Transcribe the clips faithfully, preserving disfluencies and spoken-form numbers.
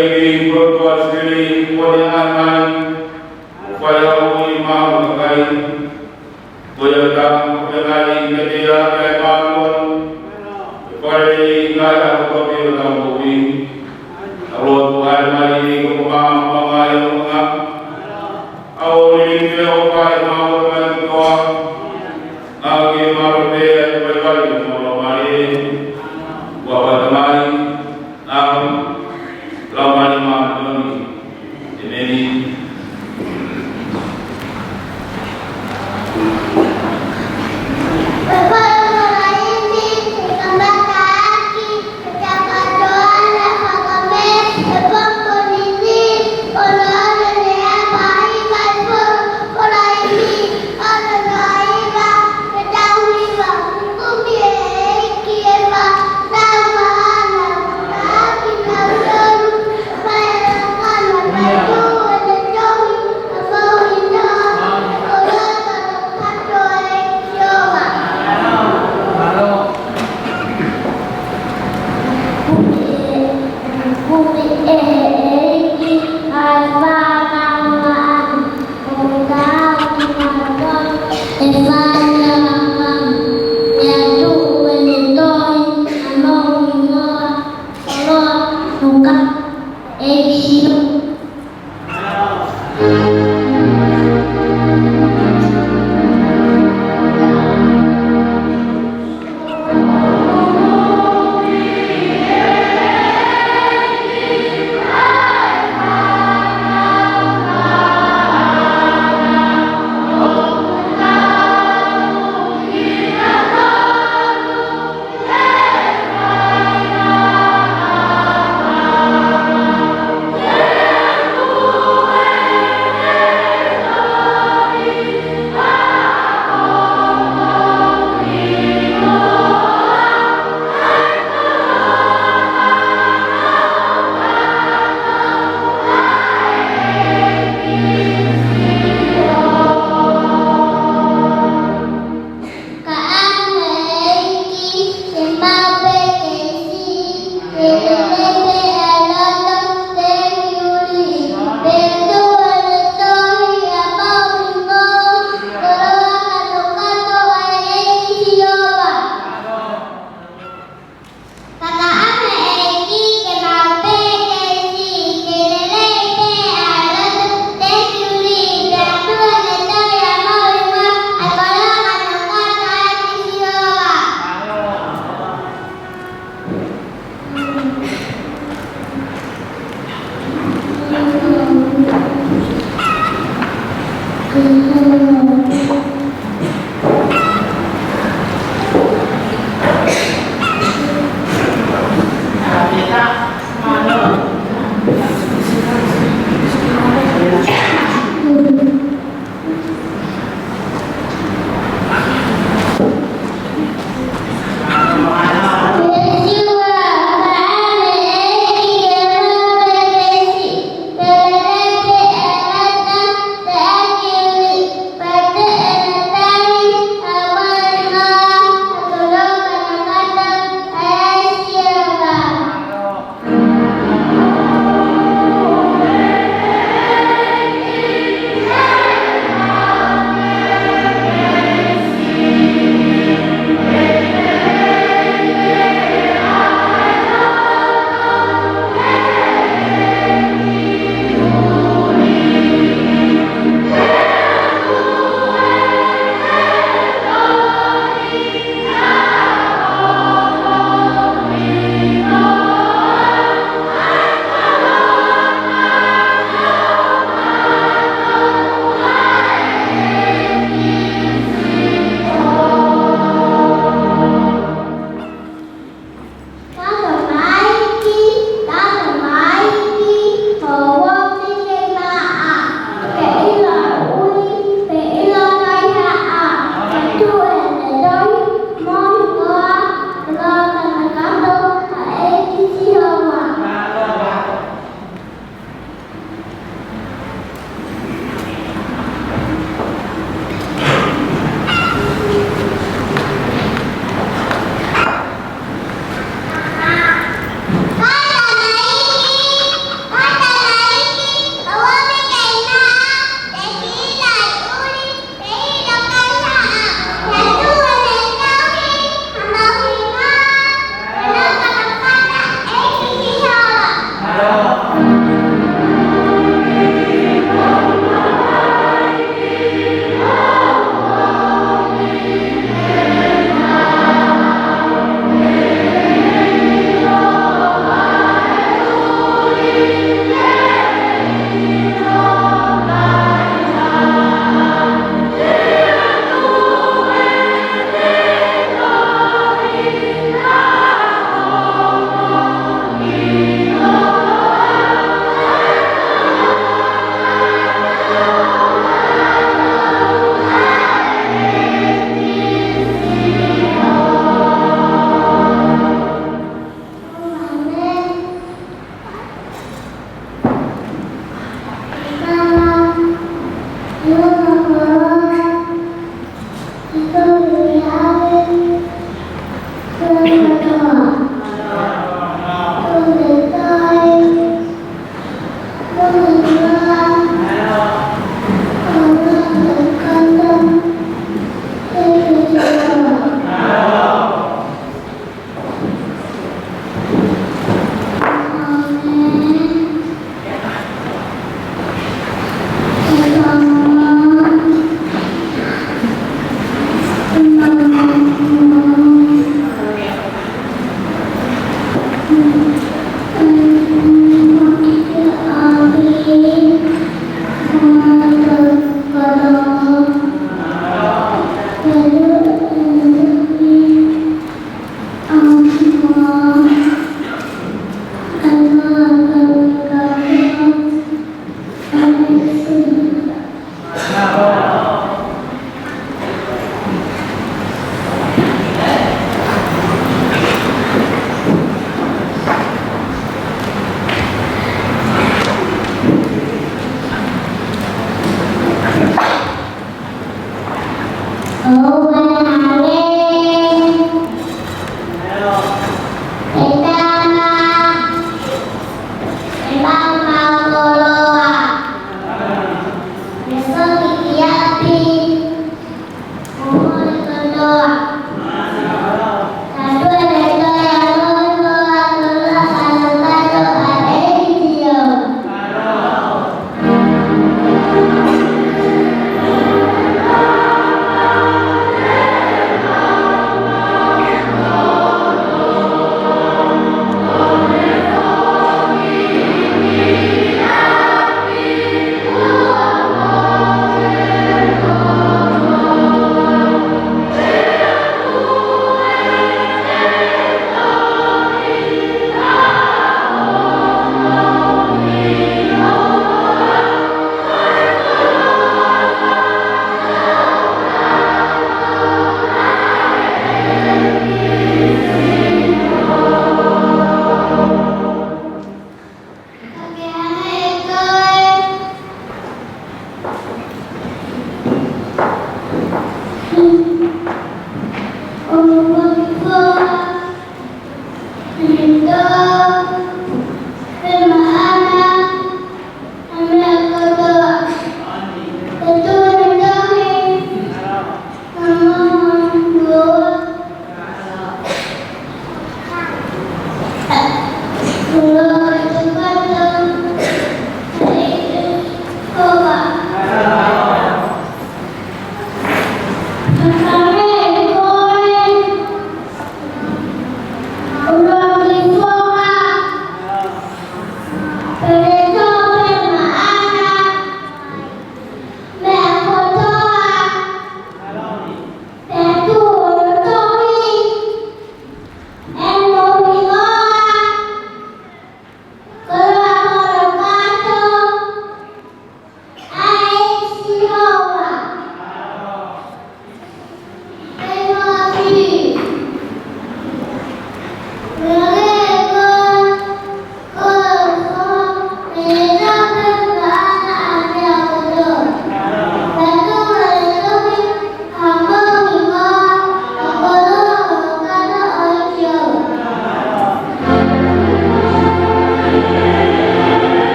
ʻEiki, ko e ʻOtua sili, ko e ʻAlo mai, ʻo fai ʻa e moʻui maʻa e kakai. Ko ia ʻoku tau feʻunga ai kiate ia ʻi he mākoni, ʻe fai ʻe ia ʻa e kotoa pē ʻo ʻetau moʻui. Tau lotu ʻAlo mai, ko e maama mai ʻo ngā. ʻAo liliu ʻo fai maʻa e kakai kotoa. Ngāue ke malu pē ʻa e vaivai ʻo e Laumālie. Ko e ʻOtua, Tamai, ʻAlo, Laumālie Māʻoniʻoni. ʻEmeni.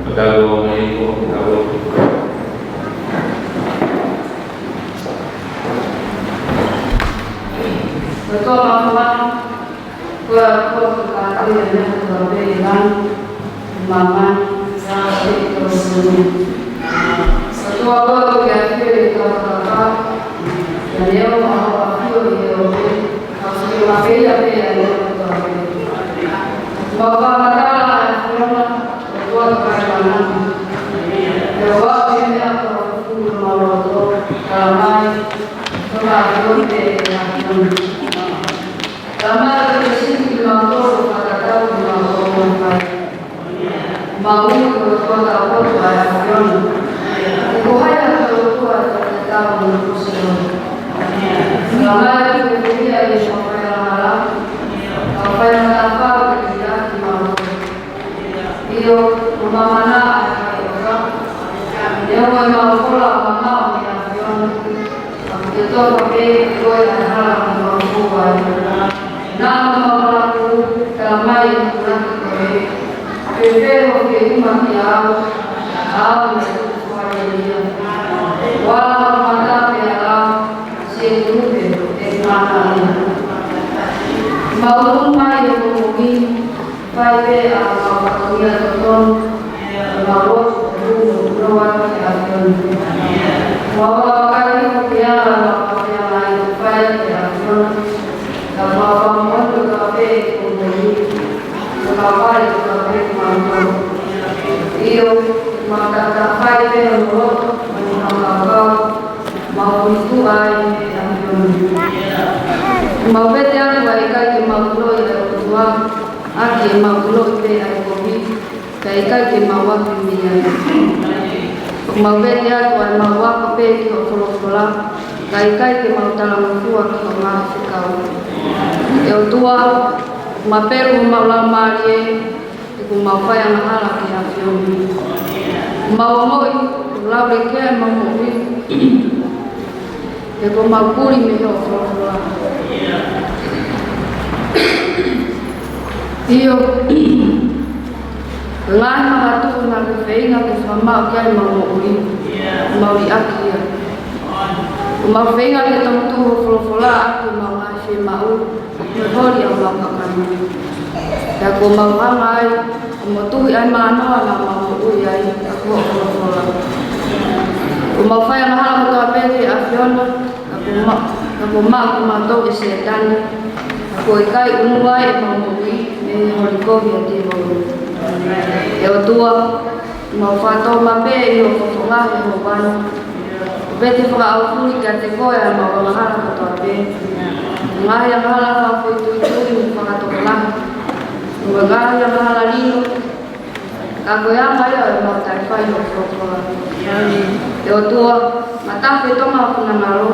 Fakatau mai ko, fakatau. Ko e toa mafua, ko e toa ko e kātoi ʻa e meʻa kotoa pē ʻi langi, māmani, ʻa e toa sunu. Ko e toa ko e ke ʻafio ʻi he tau kakapa, ʻa e leʻo ʻa hoʻo ʻafio ʻi he ope, ʻa hoʻo sio makeia pē ʻa e meʻa kotoa pē. Mau fakamatala ʻa e ʻAfiona, ʻOtua Tamai Māʻoniʻoni. ʻE ʻoatu ʻa e meʻa kotoa fufū ʻi homau loto, talamai, ko e ʻAfiona pē ʻe ʻAfiona. Talamai ʻoku ke sio kimautolu ʻo fakatatau ki homau ʻofa mo e fai. Mau ui ko e ʻOtua taupotu ʻa e ʻAfiona. He ko hai ha toe ʻOtua ʻe fakatatau mo hono kosipeli. Talamai ʻoku ke fehiʻa ʻi he fai angahala, ʻa e fai angahala ke ke liʻaki kimautolu. ʻIo, ʻoku mau mana ʻa e fai ʻofa. ʻIo, ʻoku mau kole ʻa e mamaʻo mei he ʻAfiona. ʻOku ke toka pē koe ʻa e hala ʻoku mau fou ai. Naʻa mau malaku, talamai ʻoku laki koe. Fēfē hoʻo feʻunga kiate au, ʻa au naʻe tuku fakaelia. Vala hoku mata pea lau, sietupe ʻe mana ia. Mau ʻunu mai ʻi hoʻo moʻui, fai pē ʻa e mau fatongia totonu, ʻa e mau lotu ʻo hū mo unoa ki he ʻAfiona. Mau vakai hifo ki he hala ʻoku mau kafeangai, fai ki he ʻAfiona. Ka mau fakamoʻoni kotoa pē ʻi hoʻo moʻui, ʻoku mau fai kotoa pē kimautolu. ʻIo, mau tatafai pē hono loto, mo hono fakakaukau, mau muituʻa ai ki he ʻAfiona. Mau vete atu ʻa e ʻikai ke mau ʻiloʻi ʻa e ʻOtua, ʻaki ʻemau ʻiloʻi pē ʻa e kovi, kae ʻikai ke mau afe mei ai. Mau vete atu ʻa ʻemau ako pē ki hoʻo folofola, kae ʻikai ke mau talangofua ki hoʻo ngaahi fekau. ʻE ʻOtua, mapelu homau laumālie, he ʻoku mau fai angahala ki he ʻAfiona. Mau ongoʻi, ʻoku laulekea ʻemau moʻui. He ʻoku mau puli mei hoʻo folofola. ʻIo, ngaahi makatuʻunga ke feinga ke fakamaʻu ki ai ʻemau moʻui. Mau liʻaki ia. ʻOku mau feinga ke tomutuʻu hoʻo folofola ʻaki ʻemau ngaahi fiemaʻu. Ke holi ʻa homau kakai. Pea kuo mau hanga ai, ʻo motuhi ʻa e mānoa naʻa mau moʻui ai, ʻaki hoʻo folofola. Kuo mau fai angahala kotoa pē ki he ʻAfiona, ka kuo ma-, ka kuo maʻu kimautolu ʻe Sētane, ka kuo ʻikai ʻunu ai ʻemau moʻui, mei he holi kovi ʻa tēvolo. ʻE ʻOtua, mau fakatōmapeʻe ʻi hoʻo fofonga he houa ni. Vete fakaʻaufuli kiate koe ʻa ʻemau angahala kotoa pē. Ngaahi angahala fakafoʻituitui mo fakatokolahi. Ko e ngaahi angahala lilo, ka ko e anga ia ʻo ʻemau taʻefai hoʻo folofola. ʻE ʻOtua, matafi e tonga ʻo e finangalo,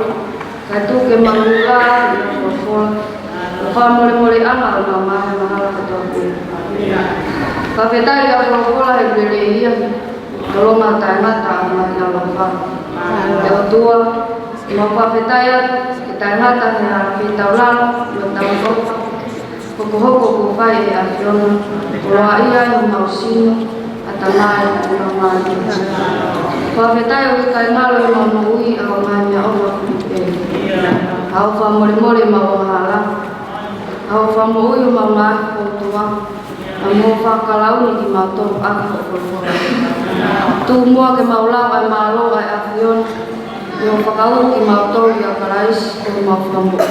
kae tuku ke mau hūfanga ʻi hoʻo folofola, ʻo fakamolemoleʻanga ʻo ʻemau ngaahi angahala kotoa pē. Fakafetaʻi ʻi hoʻo folofola he lelei ia, tolonga ʻo taʻengata ʻa e ngaahi ʻaloʻofa. ʻE ʻOtua, mau fakafetaʻi atu ke taʻengata he ʻa e feitaulalo, ʻo tau ʻofa, hokohoko kuo fai ʻe he ʻAfiona, ʻo lava ia ʻi homau sino, ʻatamai, mo e laumālie. Fakafetaʻi ʻoku ʻikai ngalo ʻi homau moʻui ʻa hoʻo ngaahi meʻaʻofa fulipē. ʻA hoʻo fakamolemole ʻemau angahala. ʻA hoʻo fakamoʻui homau ngaahi foutua. ʻA mo fakalauni kimautolu ʻaki hoʻo folofola. Tuku muʻa ke mau lava ʻa e mālō ʻa e ʻAfiona, ʻi hoʻo fakautu kimautolu ʻia Kalaisi ko homau Fakamoʻui.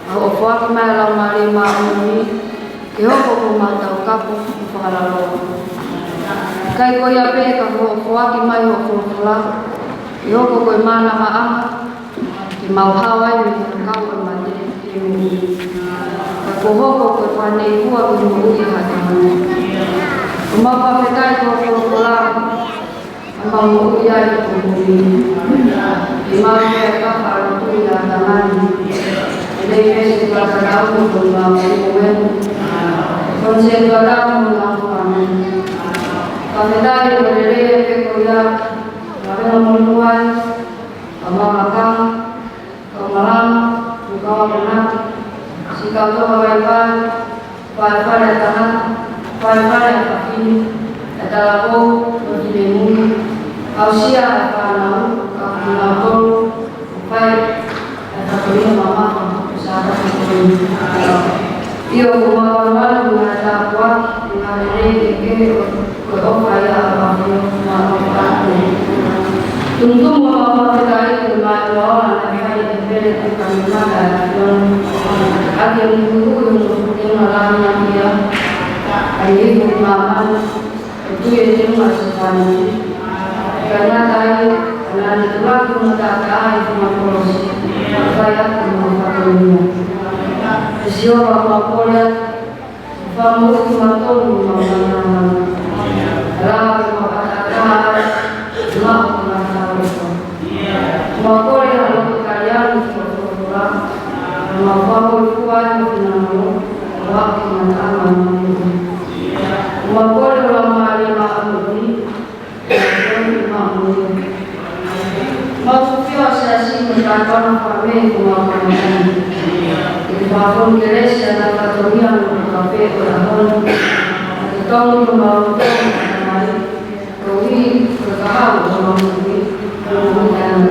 ʻA hoʻo foaki mai ʻa e Laumālie Māʻoniʻoni, ke hoko ko homau taukapo mo fakalaloa. ʻIkai ko ia pē ka ko hoʻo foaki mai hoʻo folofola, ke hoko ko e mānavaʻanga, ke mau hao ai mei he fekau ʻo e mate ki he moʻui. Ka kuo hoko ko e fakaneifua ki he moʻui ʻa e ʻAfiona. ʻOku mau fakafetaʻi ko hoʻo folofola, ʻa mau moʻui ai ko e moʻui. Ke mau meʻa ka fālotu ia tamani. Lelei pē se fakataʻu ko mau moʻui. Ko e se fakataʻu mo mau fāmili. Fakafetaʻi ko e lelei pē ko ia. Ka pena mo nuai. Ka mau lakanga. Kau malanga, mo kau akonaki, siʻi kau tokāteline, fale fale ʻa e tangata, fale fale ʻa e fefine, ʻa e talavoú, mo e finemui, aʻusia ʻa e fānaú, ka ko kinautolu, fai ʻa e fatongia mamafa, ʻo Sāpate ko eni. ʻIo, ʻoku mau ʻalu ʻi he tāpuaki, ʻi he lelei kehekehe ʻo, ko e ʻofa ia ʻa e ʻAfiona, ʻoku mau ʻofa atu. Tumutumu ʻemau fakafetaʻi ko e maʻu ʻa e ola naʻe fai ʻe Pele ko e kau mata ʻa e ʻAfiona. ʻAki ʻa e muhuhu ʻi hono fuʻu teunga lāngilangiʻia, ʻa e hifo ki māmani, ʻo tui ʻi he teunga ʻo Sētane. Kae ngata ai, naʻa ne tulaki ʻi hono taʻataʻa ʻi he funga kolosi, ʻo fai ʻaki ʻemau fatongia. ʻE Sihova, ʻoku mau kole atu, fakamoʻui kimautolu mei heʻemau ngaahi angahala. Lava ke mau ʻataʻatā ai, maʻu ʻa e ngaahi talaʻofa. Mau kole ha loto taliangi ki hoʻo folofola, mau fakahōifua ai ho finangalo, ʻo aʻu ki he ngataʻanga ʻo ʻemau moʻui. Mau kole ho Laumālie Māʻoniʻoni, Mau hūfia ʻa e siasi mo e kātoanga fāmili ʻoku mau kamata ni. Ke ke fakafoki kelesi ʻa e fatongia mo e kape ʻo e ʻaho ni. Ke tonu ko mau loto mai. Koeʻuhi ko e kahaʻu ʻo mau moʻui. Ko mau moʻui ʻana.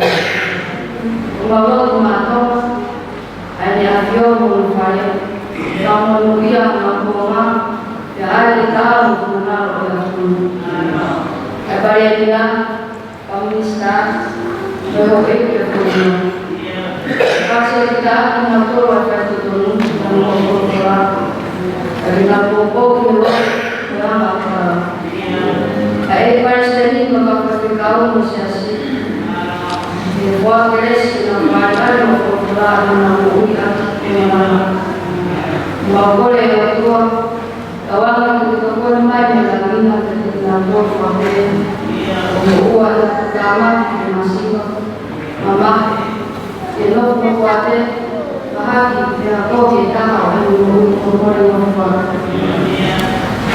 Ko mau loto mātoa. ʻA ʻEne ʻAfio mo hono fale, fakamonūʻia ʻa e kuonga, pea ʻai ʻa e tau mo e finangalo ʻo e ʻAfiona. ʻA e Palēmia, kau Minisitā, mo e houʻeiki ʻo e fonua. Pea ke siʻi kita ʻaki kimautolu ʻa e faitotonu, ʻa hoʻo folofola. Pea ke nau poupou ki he lotu, mo e anga ʻo e ʻOtua. ʻA e Palesiteni mo e kau faifekau mo e siasi. Ke fua kelesi ke nau fai ʻa hoʻo folofola ʻi heʻenau moʻui ʻaki ʻo e malanga. Mau kole ʻe ʻOtua, tauange ke ke tokoni mai mei langi na kiate kinautolu kuo pehē, ʻo moʻua ʻi he tama ke masiva, mamahi, ke nofo mo kuate, mahaki, pea ko e taha ʻo e moʻui ʻoku mole mo fua.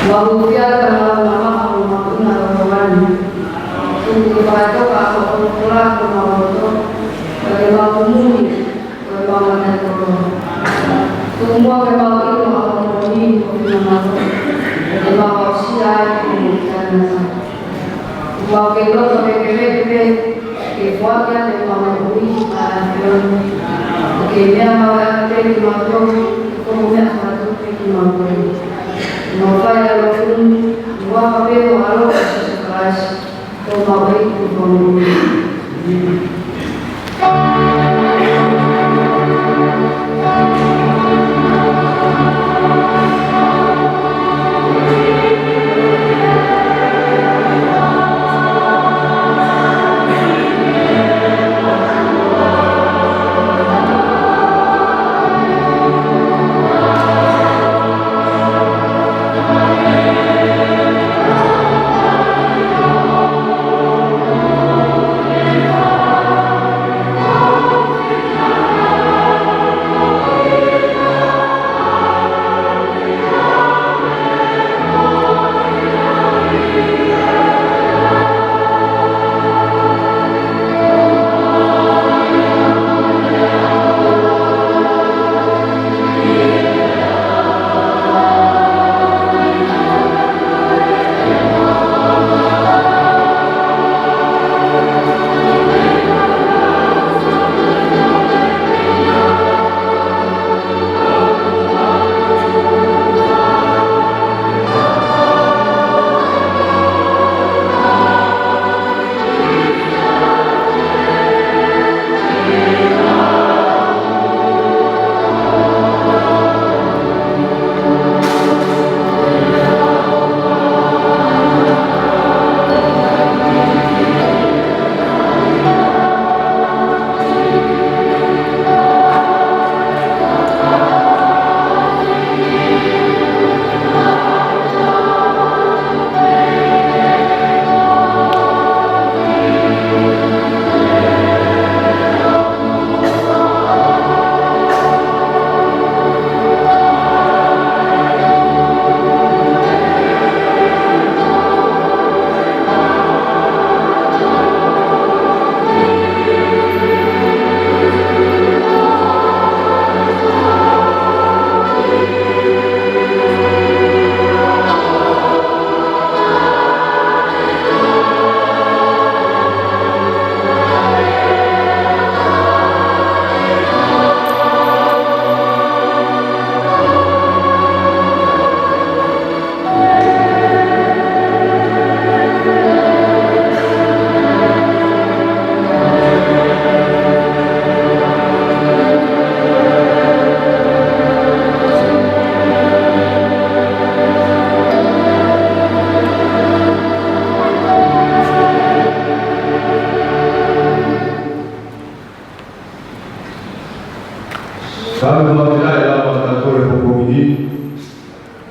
Mau hūfia atu ʻa e ngaahi mamafa ʻo e mahuʻinga ʻo e ʻaho ni. Tuku ke fakatoka ʻa hoʻo folofola ki homau loto, pea ke mau kumuni, ko ʻemau mataʻikoloa. Tuku muʻa ke mau ʻilo ʻa hoʻo moʻoni mo ho finangalo, ke mau aʻusia ai ʻi he moʻui taʻengata. Mau kei loto pē ke pehē pē, ke foaki atu ʻemau moʻui ki he ʻAfiona. Ke meʻa maʻu ʻaki pē kimautolu, ke ko hoʻo meʻa fakatupu pē kimautolu. Mau fai ʻa e lotu ni, ʻi he huafa pē ho ʻAlo ko Sīsū Kalaisi, ko homau ʻEiki mo e Fakamoʻui.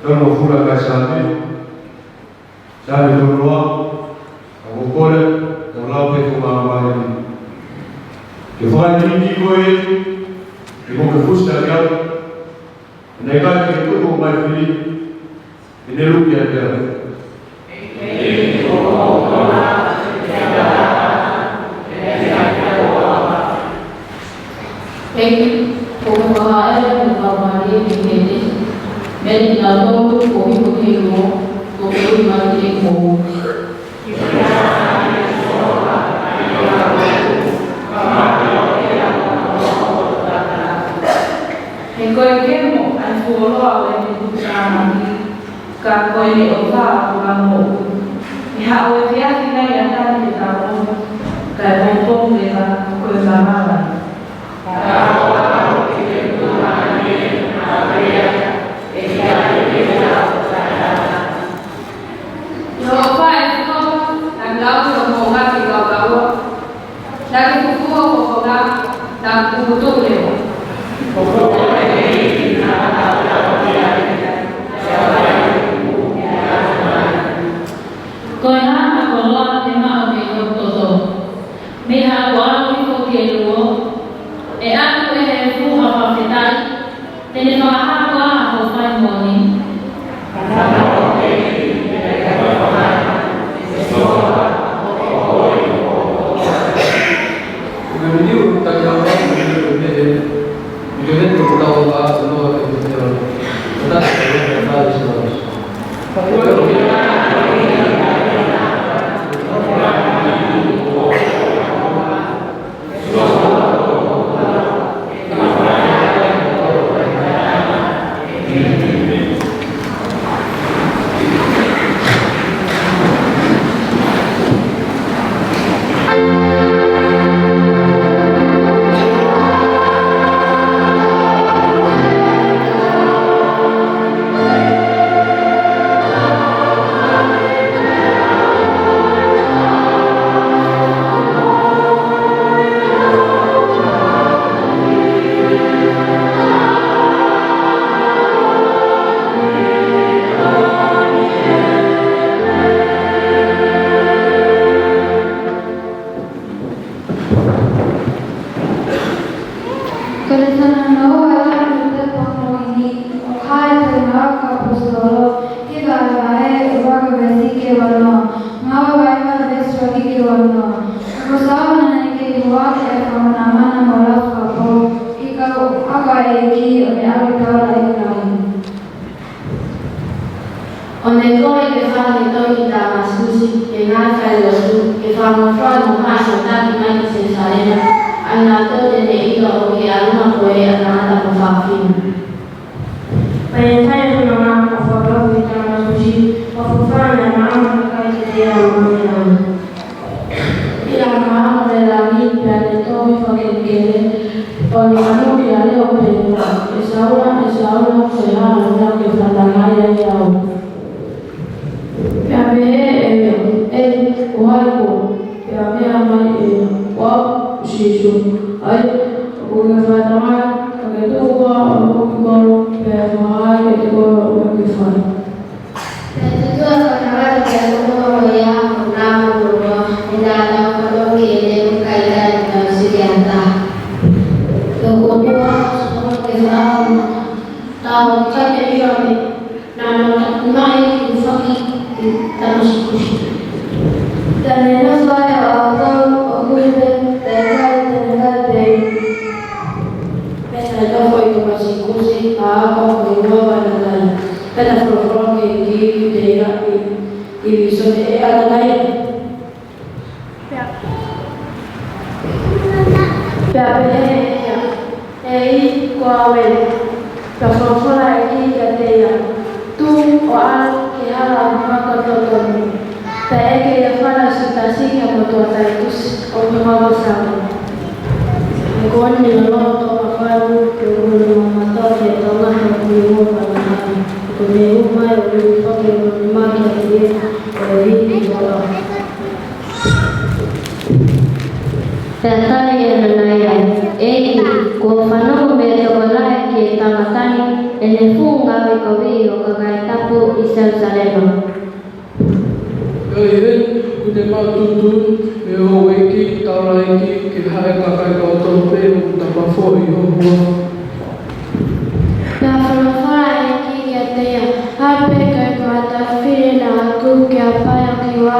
Tau mo fula kai Saame. Saame tolu noa. Ka ʻoku ou kole, tau lau pē ko māmani. Ke fai ni ki koe, ke mo ke fusi ʻaki au. Naʻe ʻikai ke tuku mai fili, ʻi he luki ʻa te au. ʻEiki, ko hoʻo faʻa ʻeveʻeva mo e faingamālie ki he ʻEiki. Meʻa ni nau tō ko hiku ke luo, ko ke ui mai ki he kuo. He ko e kemo ʻa e fuoloa ʻo e putu tāmaki, ka ko e leʻofa ʻo e moʻui. ʻE haʻu e efiafi nai ʻa Tane ke tau mohe, ka e pongipongi leva ko e mamahi. Naʻa ke fufū ho fofonga, naʻa ke puputuʻu leva. Ko e hā ha koloa ʻe maʻu mei hoku toto? Mei ha kuo ʻalu hifo ki he luo, ʻe ʻatu ʻe he efu ha fakafetaʻi, te ne fakahā koā hoʻo fai moʻoni? Ko e miniu takiawa, miniu, miniu, miniu, miniu, miniu, Ko e lesona noa ʻa e Laumālie Māʻoniʻoni, ʻoku hā ʻi he Ngāue ʻa e Kau ʻAposetolo, hiva vahe ua ki he veesi ua noa, Ngāue vahe hiva veesi ua ki he ua noa. Ka ko Saula naʻe kei huaʻi ʻe he fanga manamana mo e lafapō, he ko e ako ʻa e ʻEiki ʻo ne ʻalu taulaʻeiki lahi. ʻO ne kole ke fai ha tohi ki Tāmasikusi, ke ngāue falelotu, ke fakamoʻoni mo ha siʻi taki mai ki Selusalema, ʻa ia naʻa ne ʻilo ʻoku ʻi he ʻalunga ko ē ʻa e tangata ko Faʻofina. Pea ʻi he taimi ʻoku ne fakalotu ki Tāmasikusi, ʻo fafanga ʻa e maama ʻa e kakai ʻi he ʻaho ni. ʻI he maama ʻo e langi pea ne tohi fakakelekele, ʻo ne fanongo ki ha leʻo pehē, ʻE Saula, ʻe Saula, ko e hā hoʻo fakafetaʻi ai au? Pea pehē ʻe ia, ʻEiki, ko hai koe? Pea meʻa mai ʻe ia, Ko au ko Sīsū, ʻa ia ʻoku ke fakatamai, ka ke tuku ā hoʻo kiʻi kolo, pea fakahā kiate koe ʻoku ke fai. Pea tutu ʻa e fakatamai pea tuku ʻa ia ʻo nau lua, ʻi he taʻu ʻe ono ki he ʻikai ke nau sio ki ha taha. Pea ko e tuʻu ʻa Saula ke fai, tau kai te ia me, naʻa nau taki mai ki he faki ki Tāmasikusi. Pea ne nofo ai ʻo aʻu ki he ʻaho ko ē, pea kai te ne kai pē. Pea naʻe nofo ʻi Tāmasikusi ʻa e ako ko e ua ʻa Ananaia. Pea naʻe folofola ʻe he ʻEiki kiate ia ʻi, ʻi vīsone, ʻE Ananaia. Pea, pea pehē ʻe ia, ʻEiki, ko au ē. Pea folofola ʻa e ʻEiki kiate ia, Tuʻu ʻo ʻalu ki he hala ʻo e maka totonu. Pea ʻeke ʻe ia fala siʻi tasi ki ha motuʻa taitusi ʻo e maka ko Saame. He ko eni ʻa e loto ʻa Fānau, ke ʻoua naʻa mamato ki he tangata ko e ua ʻa Ananaia. Ko e meʻa ʻoku mai ʻo ʻomi fakamoʻoni mai kiate ia ʻo e ʻEiki ko e ʻOtua. Pea tali ʻe Ananaia, ʻEiki, kuo u fanongo mei he tokolahi ki he tangata ni ʻene fuʻu ngāue kovi ʻo e kakai tapu ʻi Selusalema. ʻE ʻi heni, ʻoku ne maʻu tuʻutuʻuni ʻe he houʻeiki taulaʻeiki ke haʻi e kakai kotoa pē ʻoku tapafoʻou ʻi ho huafa. Pea folofola ʻa e ʻEiki kiate ia, Haʻu pē ki he kamata fili naʻa ku ke ʻapaʻi ʻa e kiʻi vā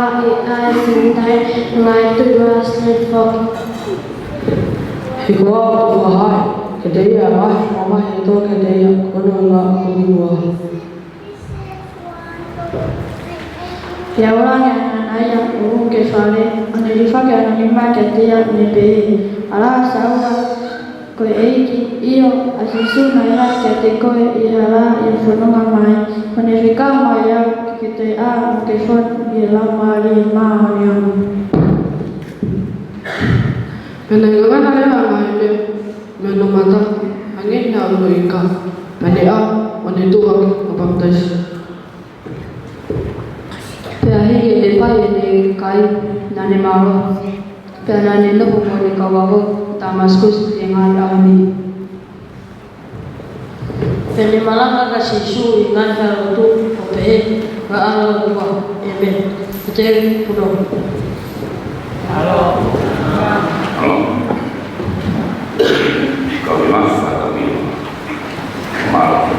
ʻa e Senitaile, ngaahi tuʻi vā sili foki. He ko au ʻoku fakahā kiate ia ʻa e ngaahi fakamamahi ʻe toko kiate ia, ko hono ʻuhinga ʻoku ou ʻi ai. Pea ʻalu ange ʻa Ananaia ʻo hū ki he fale, ʻo ne hilifaki hono nima kiate ia, ʻo ne pehē, ʻAlā, Saula. Ko e ʻEiki, ʻio, ʻa Sīsū naʻe ʻalu kiate koe ʻi he hala ʻi hoʻo fononga mai, kuo ne fekau mai au ke ke toe ʻā mo ke fonu ʻi he Laumālie Māʻoniʻoni. Pea naʻe ngangana leva ʻa e ngaahi lea mei hono mata, hangē ha ʻunuʻi kā, pea ne ʻā, ʻo ne tuʻu hake ʻo papitaiso. Pea hili ʻene fai ʻene kai, naʻa ne mālohi. Pea naʻa ne nofo mo ʻene kau ako ʻi Tāmasikusi ʻi he ngaahi ʻaho ni. Pea ne malanga ʻa Sīsū ʻi he ngaahi falelotu ʻo pehē, Ko e ʻAlo ʻo e ʻOtua. ʻĒmeni. Ko e punou. ʻAlo. Kau ʻi he ngaahi falelotu.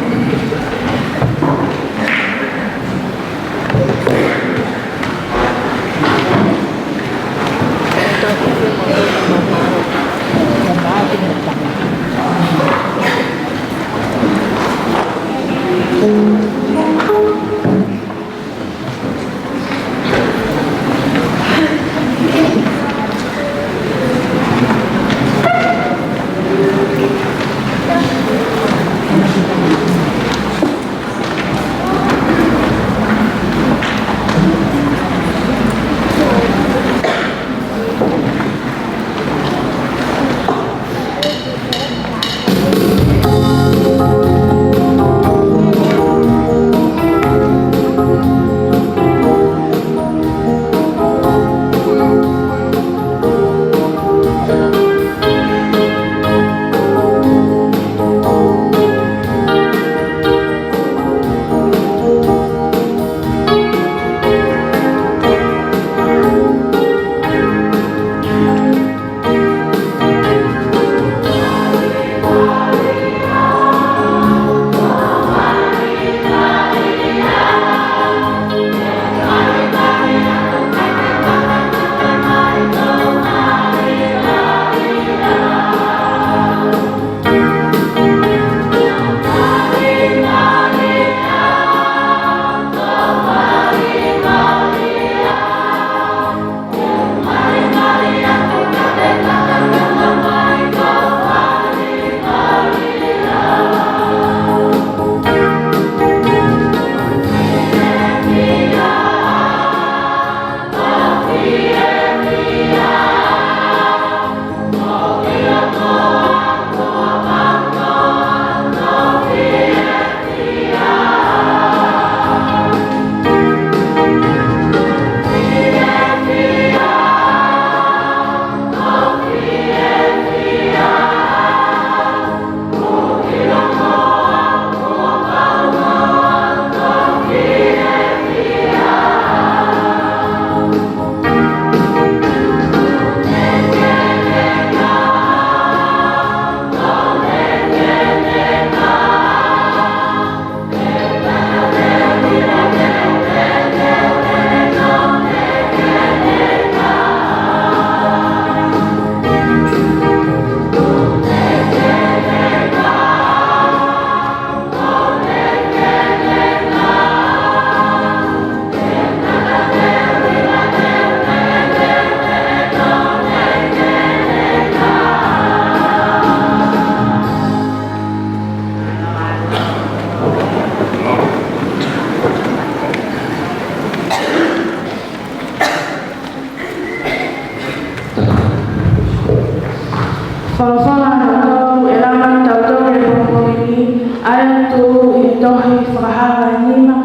Folofola ʻa e ʻOtua ʻe lava maʻatautolu he pongipongi ni, ʻa ia ʻoku tuʻu ʻi he tohi Fakahā vahe nima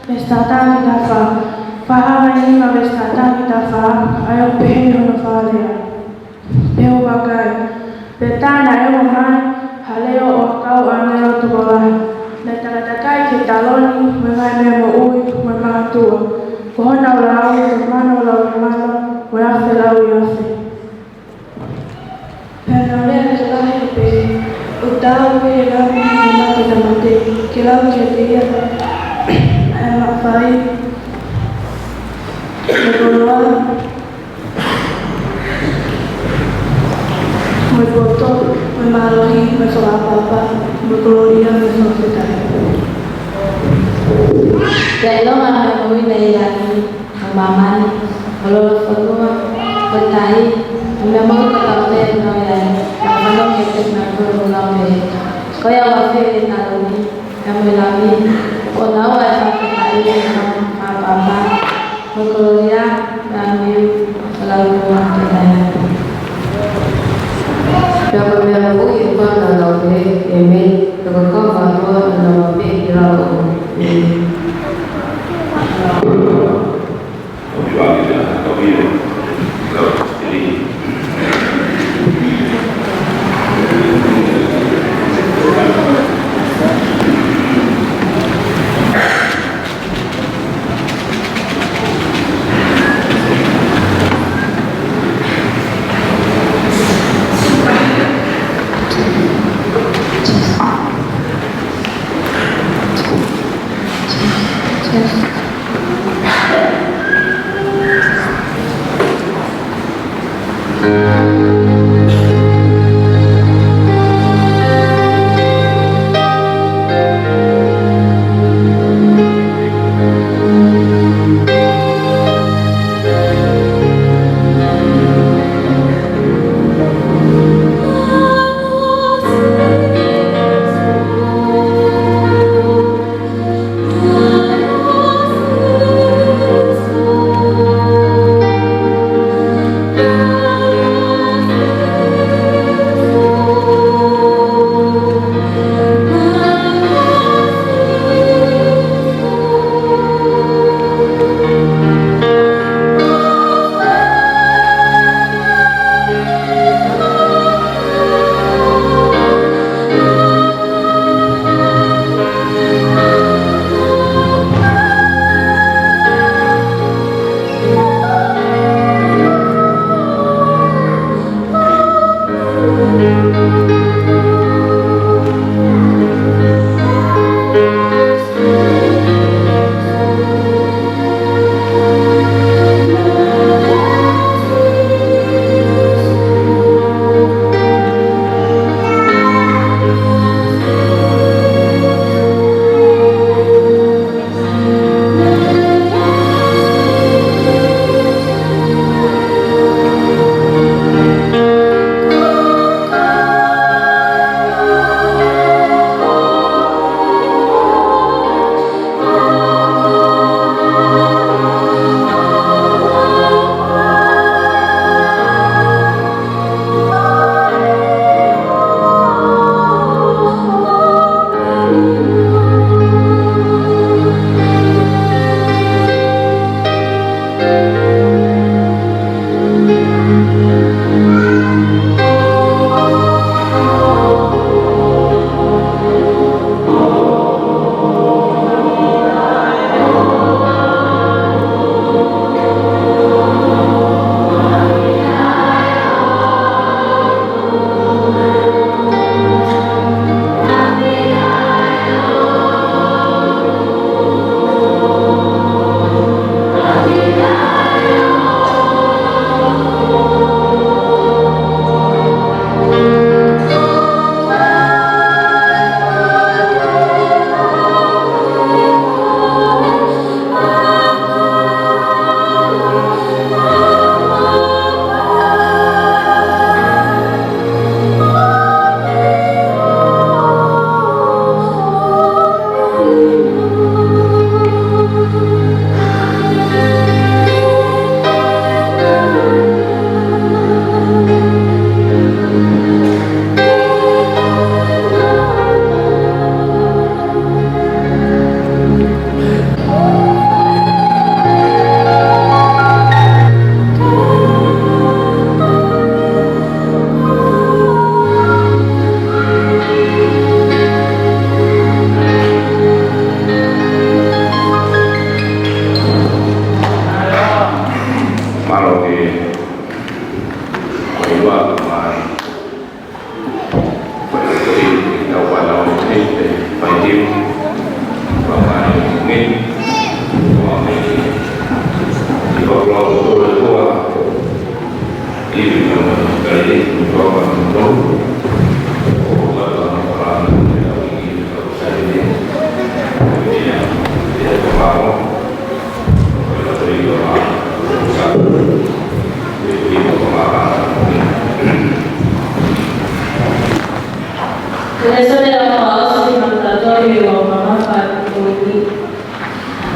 veesi taha taha ki he taha fā. Fakahā vahe nima veesi taha taha ki he taha fā, ʻa ia ʻoku pehē hono fakalea. Pea u vakai, pea tā naʻe ongo mai ha leʻo ʻo ha kau ʻāngelo tokolahi, naʻe takatakai ki he taloni, mo e ngaahi meʻa moʻui, mo e makatuʻa. Ko hono lau, ko e mano lau ʻi he mano, mo e afe lau ʻi he afe. Pea naʻe lea ʻa e Lahi ʻo pehē, ʻOku taau pē ʻe he Lami ʻa e mate ʻa e tamaiki, ke lau kiate ia ʻa e mafai, mo e koloa, mo e poto, mo e mālohi, mo e fakaʻapaʻapa, mo e kolōlia, mo e fakafetaʻi. Pea ʻilonga ʻa e meʻa moʻui naʻe ʻi he langi, mo māmani, mo e lolofonua, mo e tahi, mo e meʻa moʻui kotoa pē naʻe ʻi ai, naʻe fanongo kiate kinautolu ʻo pehē, Ko ia ʻoku afe ʻi he taloni, pea mo e Lami, ʻoku ʻonaua ʻa e fakafetaʻi, mo e fakaʻapaʻapa, mo e kolōlia, mo e ʻāniu, mo e lau ʻi he ʻaho ni. Pea ko e meʻa moʻui ʻe fā naʻa nau pehē, ʻĒmeni, pea ko e kau mātuʻa naʻa nau ʻā pē ki lalo. ʻĒmeni.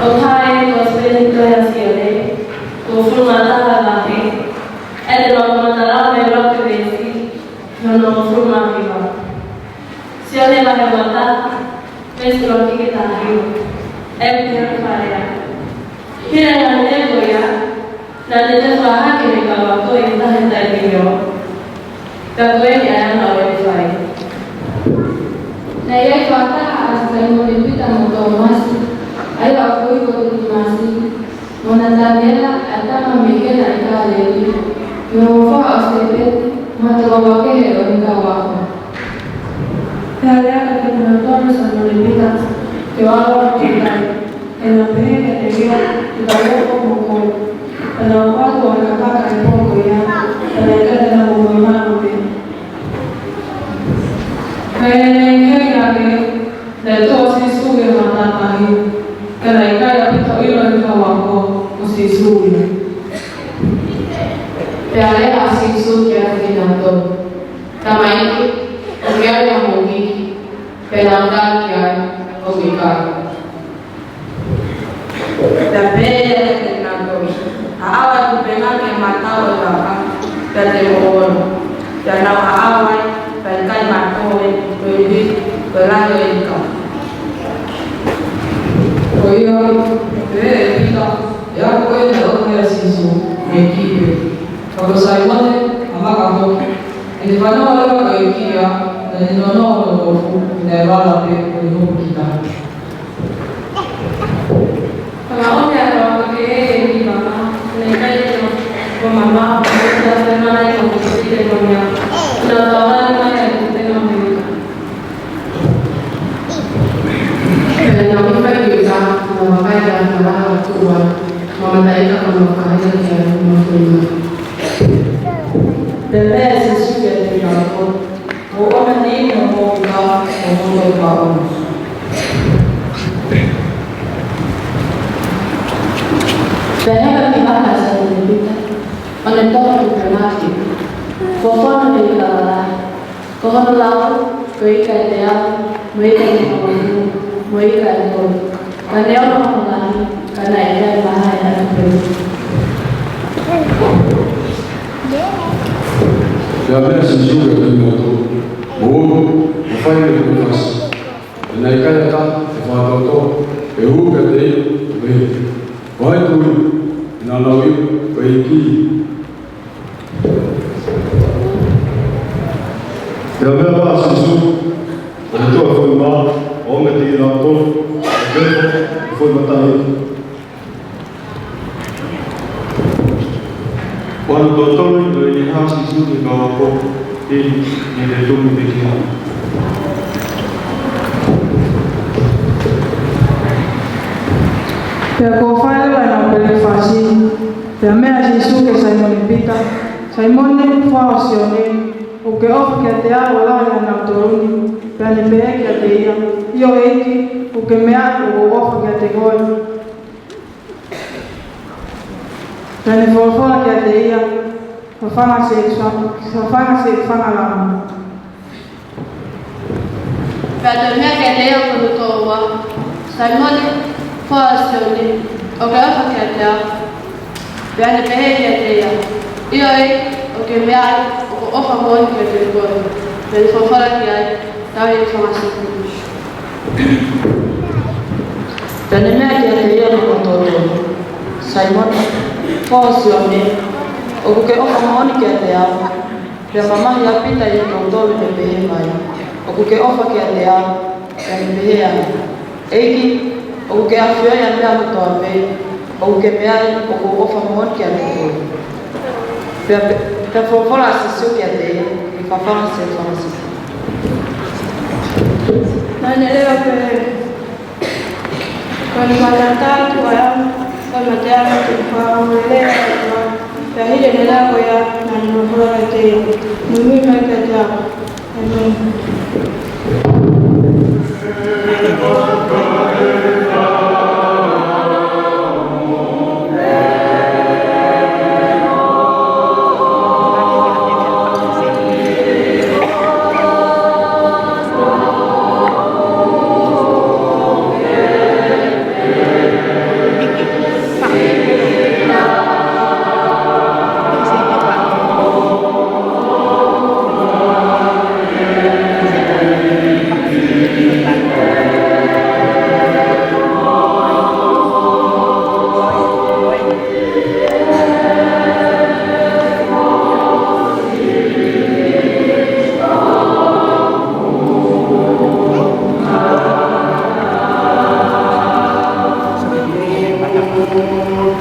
ʻOku hā ʻi he Kosipeli ko ia ʻa Sione, uofulu mā taha vahe, ʻa e teau matalau mei he ʻuluaki veesi ki hono uofulu mā hiva. Sione vahe ua taha, veesi ʻuluaki ki he taha hiva. ʻOku pehē ʻa e folofola: Hili e ngaahi meʻa ko ia, naʻa ne toe fakahā ki heʻene kau ako ʻi he taha e taimi ni, ka ko eni ʻa e anga ʻo ʻene fai. Naʻe ʻi ai fakataha ʻa Saimone Pita mo Tōmasi, ʻa ia ʻoku ui ko Titimasi, mo Nataniela, ʻa e tama mei Kena ʻi Kāleli, mo e uofoha ʻo Sēpeti, mo e tokoua kehe ʻo ʻene kau ako. Pea lea kiate kinautolu ʻa Saimone Pita, ke ʻalu ʻo ʻalu ki he kai. Pea nau pehē kiate ia, Te tau ō mo koe. Pea nau ō atu ʻo heka hake ʻi he pō ko ia, pea naʻe ʻikai te nau momoʻi mano pē. Ka ʻi heʻene ʻi heni hake, naʻe tuʻu ʻa Sīsū ʻi he matātahi, ka naʻe ʻikai ʻa Pita ʻilo ʻe he kau ako ko Sīsū ia. Pea lea ʻa Sīsū kiate kinautolu, Tamaiki, ʻoku ʻi ai hamou hiki? Pea nau tali ki ai, ʻOku ʻikai. Pea pehē kiate kinautolu, Haʻu atu pē ngā ke matau e vaka, pea te mou ʻomi. Pea nau haʻu ai, pea ʻikai matō ʻe he hiki, ko e lahi ʻo e ika. Ko ia, pehē ʻe Pita, ʻE au ko ē naʻe ʻofa ai ʻa Sīsū, mei he kī pē. Ka ko Saimone, ʻa e vaka hoki, ʻene fanongo leva ko e ika ia, naʻa ne nonoʻo hono kofu, he naʻe vala pē, ko ʻene hopo ki tahi. Pea ʻomi ʻa e kau ako kehe ki he vaka, he naʻe ʻikai ke nau mamaʻo, pea naʻe ʻikai ke nau mamaʻo, pea naʻe ʻikai ke nau mamaʻo. Pea nau ʻi he ika, nau vakai ʻa e ika ʻoku lahi ʻo tuʻu ai, mo e mataʻi ika kuo nau fakaheka ki ai, mo e tuʻu mai. Pea pehē ʻe Sīsū kiate kinautolu, Mou ʻomi eni homou ika, ʻo mou toki ō. Pea heka ki vaka ʻa Saimone Pita, ʻo ne toka ki he pō mo e ika. Folofola mei he ʻikai ke lahi. Ko hono lau, ko e ika ʻe teau, mo e ika ʻe toko fitu, mo e ika ʻe tolu. Ka neongo hono lahi, ka naʻe ʻikai mahae atu pē. Pea pehē ʻe Sīsū kiate kinautolu, Mou ō, ʻo fai ʻa e fasi. He naʻe ʻikai ha taha ʻe fakatōtō, ʻe hū kiate ia, ʻo pehē, Ko hai tui? He naʻa nau ʻilo ko e ʻEiki. Pea meʻa mai ʻa Sīsū, ʻo ne toʻo e foʻi mā, ʻo ʻomi kiate kinautolu, ʻo ne fai e foʻi mataʻi ika. Pea ʻi he taimi ni naʻe hā ʻa Sīsū ki he kau ako, ʻi he tumi pē ki ai. Pea kuo fai leva ʻenau pelekifasi, pea meʻa ʻa Sīsū kia Saimone Pita, Saimone, foha ʻo Sione, ʻoku ke ʻofa kiate au ʻo lahi ʻia kinautolu ni? Pea ne pehē kiate ia, ʻIo ʻEiki, ʻoku ke meaʻi ʻoku ou ʻofa kiate koe. Pea ne folofola kiate ia, Fafanga siʻeku fa-, fafanga siʻeku fanga lami. Pea toe meʻa kiate ia hono toʻua, Saimone, foha ʻo Sione, ʻoku ke ʻofa kiate au? Pea ne pehē kiate ia, ʻIo ʻEiki, ʻoku ke meaʻi ʻoku ou ʻofa moʻoni kiate koe. Pea ne folofola ki ai, Tauhi ʻeku fanga sipi. Pea ne meʻa kiate ia hono toʻotoʻo, Saimone, foha ʻo Sione, ʻoku ke ʻofa moʻoni kiate au? Pea mamahi ʻa Pita ʻi he kinautolu, ne pehē mai, ʻOku ke ʻofa kiate au? Pea ne pehē ange, ʻEiki, ʻoku ke ʻafioʻi ʻa e meʻa kotoa pē, ʻoku ke meaʻi ʻoku ou ʻofa moʻoni kiate koe. Pea, pea folofola ʻa Sīsū kiate ia, Ke ke fafanga siʻeku fanga sipi. Naʻa ne lea ʻo pehē, Ko ʻeni kuo tau tuʻu ai, ko e mate ʻa e tuʻu fā mo e lea ʻa e ʻOtua. Pea hili ʻene lea ko ia, naʻa ne folofola kiate ia, Muimui mai kiate au. ʻĒmeni.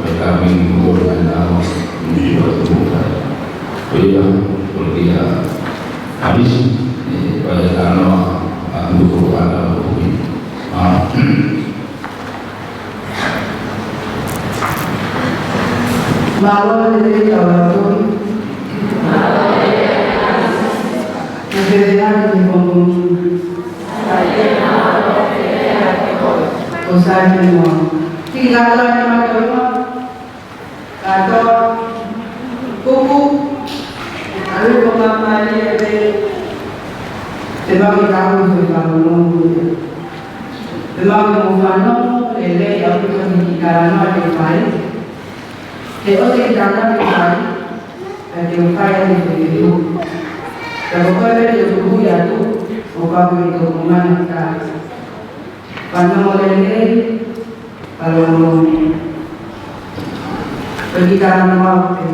mai kami mukol mai na mo ni wa tu ka. Ko ia, ko ia, habis, eh, pai na no, a, mukol ana mo ni. A. Mālō e lelei kau atu. Ke pehē atu ki he pongipongi ni. ʻO sai ke noa. Ki he kātoa ʻi he mātuʻa. Kātoa. Kuku. ʻAlu ko māmālie pē. Te mau ki tahu se whakalongo ia. Te mau ki mo whanongo lelei ʻaupito ki he talanoa te fai. He ʻosi e talanoa te fai. Ka te u fai atu ki he tuku. Ka ko koe pē te u tuku atu, ʻo pau ki he tuku mana ka. Whanongo lelei, whakalongo. Ko e kiʻi talanoa pē.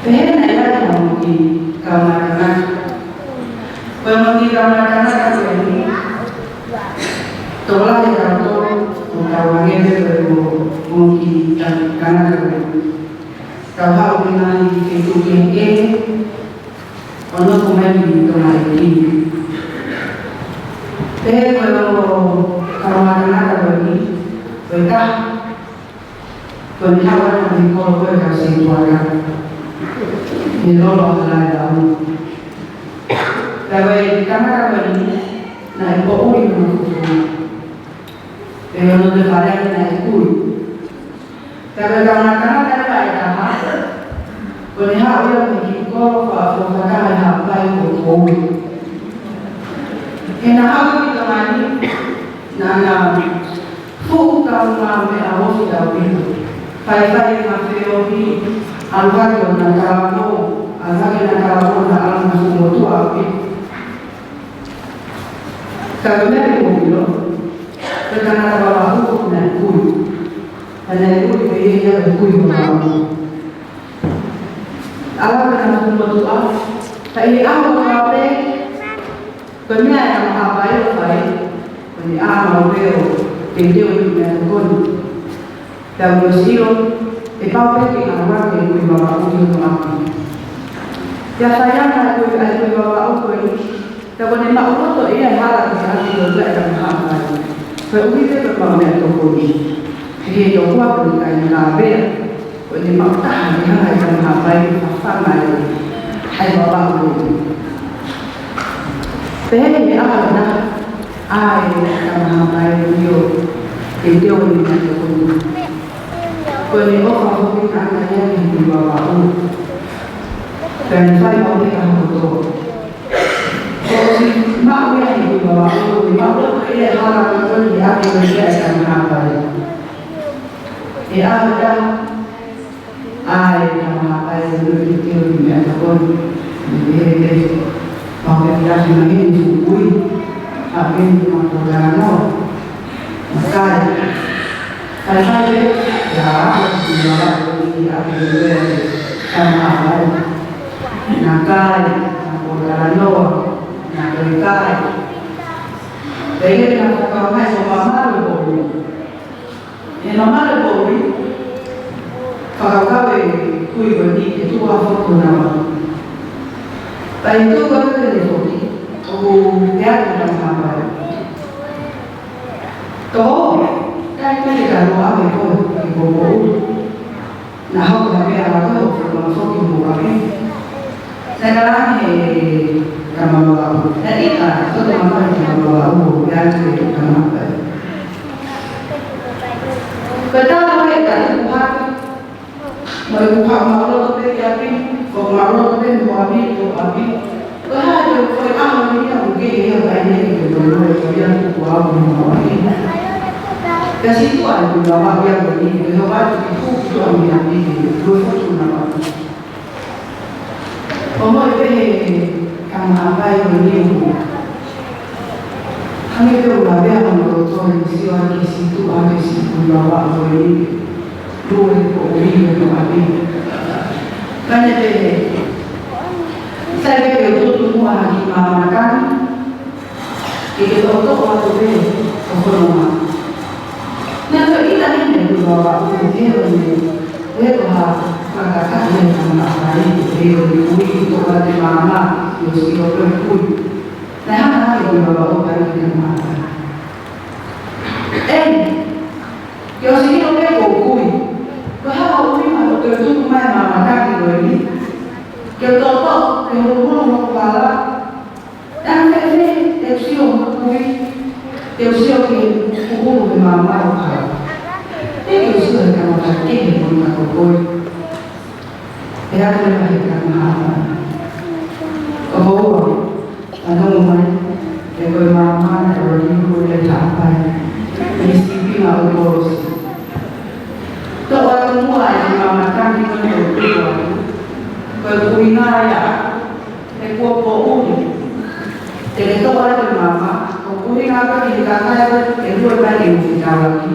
Pehē naʻe ʻi ai ha moʻui kaungā tangata. Ko e moʻui kaungā tangata ko eni. Tokolahi ʻetau tō, ʻo tau hangē pē ko e moʻui kaungā tangata ko eni. Tau haʻu ki he ngaahi feituʻu kehekehe, ʻo nofo mai ki Tonga ʻi he ʻEiki. Pehē ko e ongo kaungā tangata ko eni, ko e taha, ko ʻene haʻu ʻana mei he kolo ko ē ʻo e kau sētuata. He lolo ʻa Halaevalu. Pea ko e tangata ko eni, naʻe poʻuli hono kupu. Pea ko hono toe fale naʻe kui. Pea ko e kaungā tangata leva ʻe taha, ko ʻene haʻu ia mei he kiʻi kolo fakafofonga ʻi Haʻapai ko Kouli. He naʻa haʻu ki Tonga ni, naʻa na fuʻu kaungā meʻa ofi ʻaupito. Faifai ʻena feohi, ʻalu hake ʻo na talako, ʻalu hake ʻena talako na ʻalu na fuʻu motuʻa ʻaupito. Ka ko e meʻa ʻoku ou ʻilo, ko e tangata Vavaʻu ko ē naʻe kui. Ka naʻe kui pē ia he kui Vavaʻu. ʻAlu hake ʻena fuʻu motuʻa, ka ʻi he ʻaho kotoa pē, ko e meʻa ʻa e kau Haʻapai ʻoku fai, ko ʻene ʻā maʻu pē ʻo teuteu ʻi he meʻatokoni. Pea u sio, ʻe pau pē ke ʻalu hake e kui Vavaʻu ki hono ʻapi. Pea fai ange ʻa e kui, ʻa e kui Vavaʻu ko ē, pea ko ʻene maʻu loto ia ʻe hala ki he ʻapi ʻo e kau Haʻapai. Koeʻuhi pē ko e maʻu meʻatokoni. He ʻe tokua ko e kai ni ka pea, ko ʻene maʻu taha ʻe hanga ʻe he kau Haʻapai ke fafanga e Pehē ʻe he ʻaho ʻe taha, ʻa e tama haʻapai ʻo Nio, ke teu ni ma te kunu. Ko ʻene ʻofa foki ʻa ʻana ia ki he kui Vavaʻu. Pea ne fai maʻu pē ʻa hono kotoa. Ko e siʻi maʻu ia ki he kui Vavaʻu, ne maʻu loto ia ʻi he hala kotoa ki ʻapi ʻo ia ʻa e tama haʻapai. ʻI he ʻaho ʻe taha, ʻa e tama haʻapai ʻo Nio ke teu ni ma te kunu, ne pehē pē, pau pē ki ʻapi maheni fuʻu kui, ʻa pē ni ma ko talanoa, ma kai. Kai kai pē, ia, ʻa e kui Vavaʻu ʻi ʻapi ʻo ia ʻa e tama haʻapai. Na kai, na ko talanoa, na ko kai. Pea ʻi heʻena fakakaukau ko e mamalu ko ē. ʻI he mamalu ko ē, fakakaukau e kui ko eni ke tuʻu ʻa foki ʻo nau. Pea ʻi he tuʻu ko ē ke ne foki, ʻoku pehē atu e tama haʻapai. Tō, kai kai ke ka noa me ko, ke ko ko u. Na hoko ha meʻa ʻa koe ʻo fakafoki mo ʻapi. Naʻe talaange ʻe he tama Vavaʻu. Naʻe ʻita, ko e tama Vavaʻu, ʻo pehē atu ki he tama haʻapai. Ko e tala mai ʻe ta tuku hake. Mo e kuha maʻuloto pē ki ʻapi, ko maʻuloto pē mo ʻapi, mo ʻapi. Ko e hā te u fai ʻaho ni ia ʻoku kehe ia ka ʻi ai ke te momoe ko ia tuku au mo ʻapi. Pea siʻi tuʻu ʻa e kui Vavaʻu ia ko eni, ke hoko atu ki tuʻa mo ʻapi, ke lue fotu na ʻapi. ʻO moʻi pē he tama haʻapai ko eni ʻoku hangē pē ʻoku lavea hono loto ʻi he sio ʻa e siʻi tuʻa ʻa e siʻi kui Vavaʻu ko eni. Lue ko ui mo ʻapi. Pea ne pehē, sai pē ke u tutu muʻa ha kiʻi maama tangi. Ke ke toʻotoʻo atu pē ʻo fononga. Naʻe ʻita heni e kui Vavaʻu he ʻoku ne, he ko ha fakakaukau e tama haʻapai, he ʻoku ne kui ke toʻo atu e maama, ʻio siʻi ʻo ko e kui. Naʻe hanga hake e kui Vavaʻu ʻo pehē ki he tama haʻapai. ʻEi, ke ʻosi ʻilo pē ʻoku ou kui. Ko e hā hoʻo ʻuhinga ʻo toe tutu mai e maama tangi ko eni? Ke u toʻotoʻo, ke huluhulu hoku hala. Naʻe fēfē, te u sio mo kui, te u sio ki he kuhulu he maama ʻo ka. Te u sio he kamata kehe mo ka ko koe. Pea ʻai mai he tama haʻapai. ʻOku ou ʻa, ʻa nau mai, ʻe ko e maama naʻe ʻalu ʻo liu ko e haʻapai. ʻI he sīpinga ʻo e kolosi. Toʻo atu muʻa e maama tangi ko eni ʻo tuku atu. Ko e ʻuhinga ia, he kuo poʻuli. Te ke toʻo atu e maama, ʻoku ʻuhinga pē ki he kakai ko ē ʻe lue mai ke mou fetaulaki.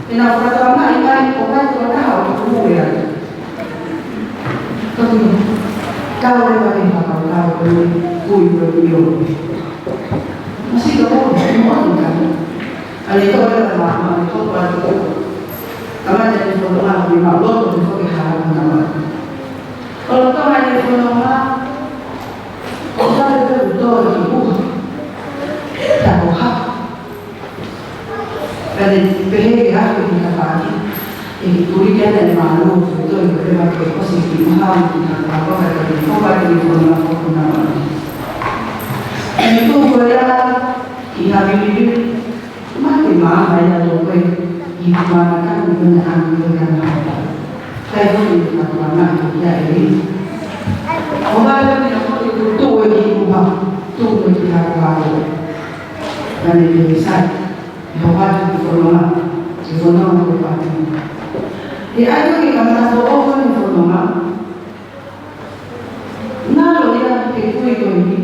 Te nau fakatokangaʻi mai, ʻoku ʻikai ko ha taha ʻoku ʻi ai. Toki, kau leva ke fakakaukau ko e kui ko eni ʻo. Masiʻi ka ko e moʻoni ka. ʻA ia toʻo leva e maama, ʻa ia toʻo atu. Kamata e fononga, ʻi he maʻuloto, ʻo foki hala na ma. ʻO lolotonga e fononga, ʻo tau pē ʻo tō ki ʻuha. Ta ko ha. Pea ne pehē ke afe ki tafaʻaki. ʻE ki tuli ke ana e mālō, ko e toi ko e leva ke ʻosi ki ʻuha, ki tafaʻaki, ka ke kopa ki fononga ko kuna ma. ʻE ne tuʻu ko ia, ʻi ha vivili. Mate maama ia ʻa e tokoe, ʻi he maama tangi ko ena ʻa e tama haʻapai. Kai foki ni ka tuana ki kia e li. ʻO mai pē ni ʻo foki tuʻu e ki ʻuha, tuʻu e ki hakuhaku. Naʻa ne pehē sai, ʻe hoko atu ki fononga, ki fononga ko e pātini. ʻE ʻai ko e kamata foʻou ko eni fononga, Ngalo ia he kui ko eni,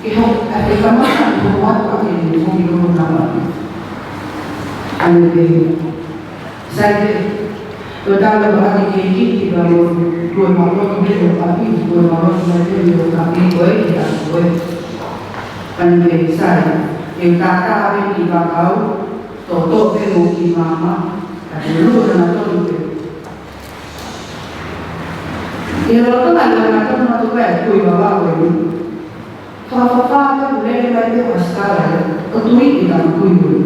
ke ho, ʻa e kamata ʻi ho atu ake ni ho ki loho na mani. ʻA ne pehē, sai pē, ko e tala ko ake ke kiʻi ki lalo, lue maʻuloto pē ʻo kapi, lue maʻuloto pē ʻo kapi ko e ki a ko e. ʻA ne pehē, sai, ʻe u tātā pē ki vakau, toʻotoʻo pē mo ki maama, ka te lue na tonu pē. ʻI he lolotonga e lue na tonu atu ko ē e kui Vavaʻu eni. Fakafokifā pē ʻoku lele mai pē ʻa Sikala ia, ʻo tui ki he tama kui ko ē.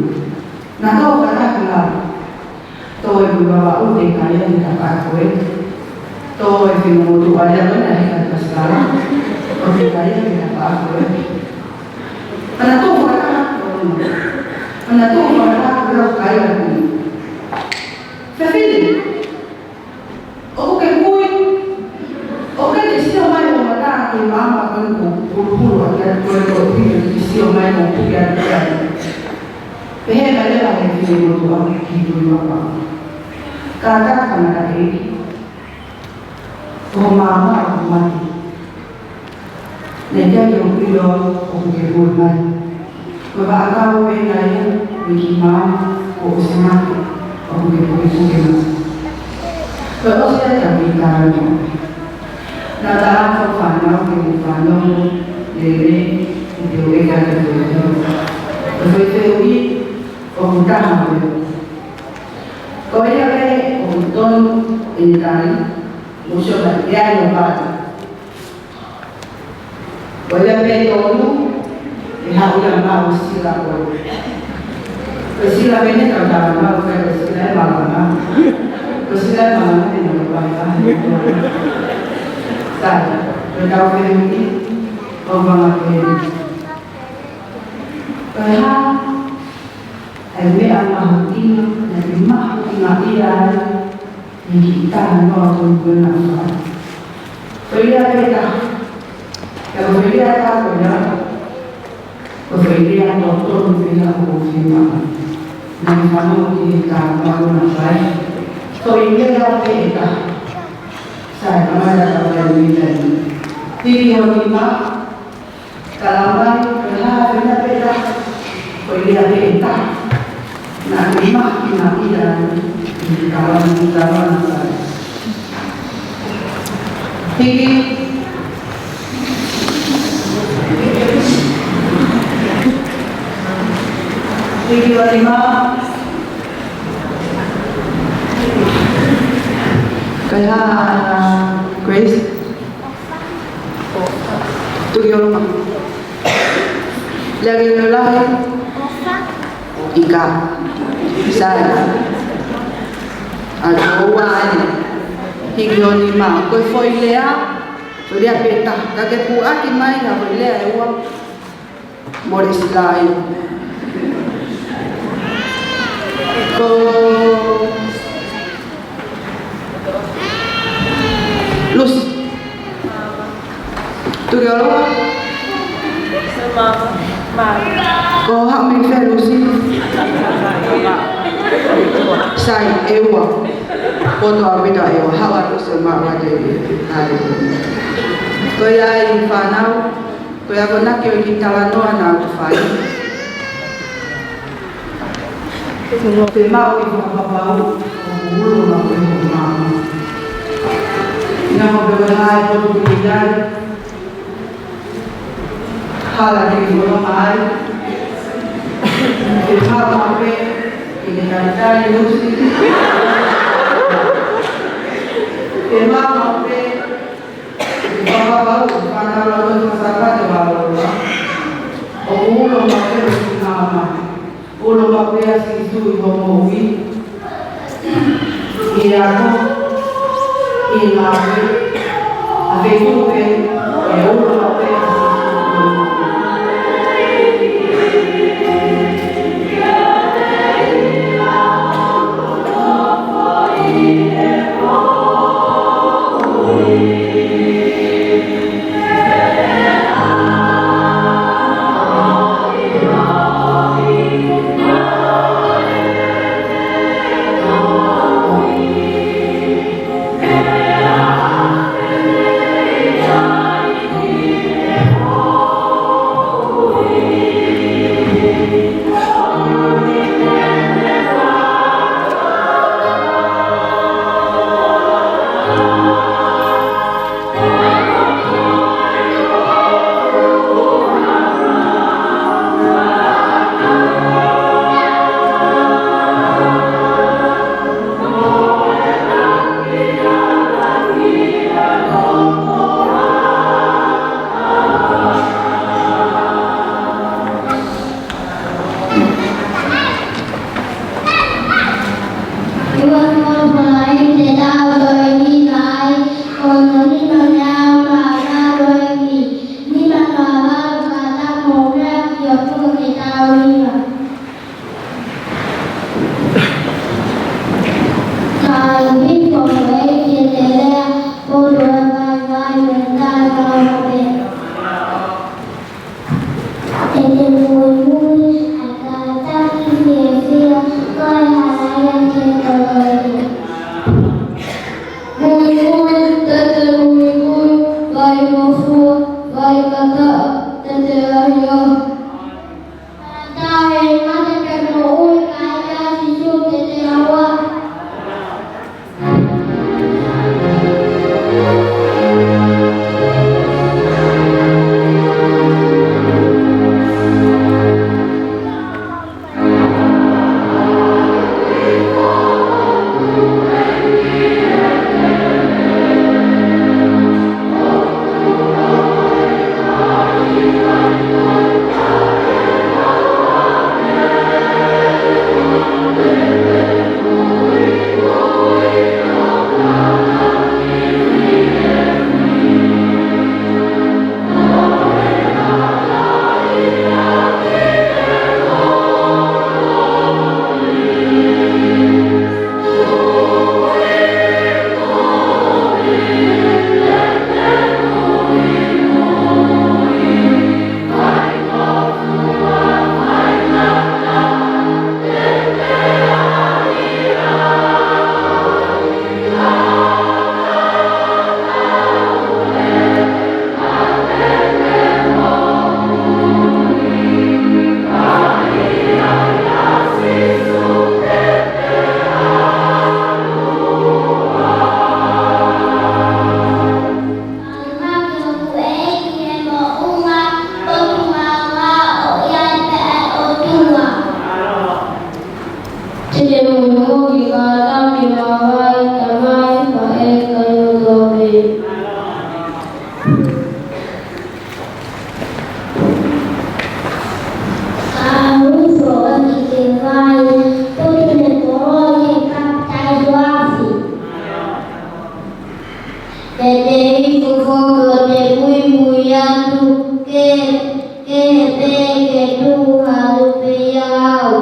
Na tō ka taha ki lalo. Tō e kui Vavaʻu ʻo teʻeki ai ke tafaʻaki ko ē. Tō e fenua motuʻa ia ko ē naʻe heka kia Sikala. ʻO teʻeki ai ke tafaʻaki ko ē. Manatuʻi fakataha, manatuʻi fakataha, ʻoku ʻikai ʻaku. Fefine, ʻoku ke kui, ʻoku ke sio mai ʻo mata ki māmani ko e pulupulu ʻa kia ko e ko pia ke sio mai ʻo puke ʻa kia. Pehē mai leva he fefine motuʻa ki Tuʻi Vavau. Kātaki ka mata ʻEiki. Ko māmani ʻoku mate. Naʻe ʻikai ke u ʻilo ʻoku ke ui mai. Ko e vaʻakau pē naʻe ui ki māmani kuo ʻosi mate ʻoku ke pukepuke mai. Ko e ʻosi ai ka kita no. Naʻa ta ʻalu fānau ke u fānau lelei ʻi te u ʻeke atu ki he ʻEiki. Ko e fehuʻi ʻoku taha pē. Ko ia pē ʻoku tonu ʻene tali, mou sio mai, ʻe ai hoʻo pāti. Ko ia pē tonu, ʻe haʻu ia maʻu sila ko ē. Ko e sila pē ʻeni ka u talanoa, ʻikai ko e sila ʻe malanga. Ko e sila ʻe malanga ʻeni ʻo pahepahe. Sai, ko ʻetau fehuʻi, ʻoku anga pehē ni. Ko e hā ʻa e meʻa mahuʻinga, naʻa ke mahuʻingaʻia ai, ʻi he kiʻi talanoa ko eni kuo na fai. Ko ia pē taha. Pea ko ia taha ko ia. Ko ia totonu pē ia ʻoku ou fiemaʻu. Naʻa ke fanongo ki he talanoa kuo na fai. Ko ia pē taha. Sai, kamata ka fai ni. Hiki ho nima. Talamai, ko e hā, ko e meʻa pē taha. Ko e lea pē taha. Naʻa ke mahuʻingaʻia ai, ʻi he talanoa, ʻi he talanoa naʻa fai. Hiki. Hiki ho nima. Ko e hā, Grace? Tuʻi ʻolunga. Lea ke leo lahi. ʻIkai. Sai. ʻA ko ua ai. Hiki ho nima. Ko e foʻi lea. Foʻi lea pē taha. Ka ke puʻaki mai ha foʻi lea ʻe ua. Mole sila ai. Ko Lucy. Tuʻi ʻolunga. Ko haʻu mei fē Lucy? Sai, ʻe ua. Poto ʻaupito ʻe ua. Haʻu ʻa Lucy ʻo maʻu ʻa e, ʻa e. Ko ia ai fānau. Ko e akonaki ʻo e kiʻi talanoa naʻa ku fai. Te mau ʻi fakapapau ʻoku ulo maʻu ʻe hoʻo māmani. Neongo pē ko e hā e potu ʻoku ke ʻi ai, hala ke ke fononga ai. Te mau maʻu pē ke ke talitali Lucy. Te mau maʻu pē ʻi he fakapapau, ʻi he fānau lau ʻi he Sāpate ʻo Aotearoa. ʻOku ulo maʻu pē ʻa Sīsū ʻi māmani. Ulo maʻu pē ʻa Sīsū ʻi hoʻo moʻui. ʻI he ako, ʻi he ngāue, ʻa e feituʻu pē, ʻe ulo maʻu pē ʻa Sīsū ʻi hoʻo moʻui. Kuo mou fai te tau loi ni mai, ko hono nima mei he ʻao mā loihi. Nima noa vau ka ta mou mea ki o tu Ko e foki ʻo te muimui atu ke, ke he pē ke tuʻu hake pē ia au.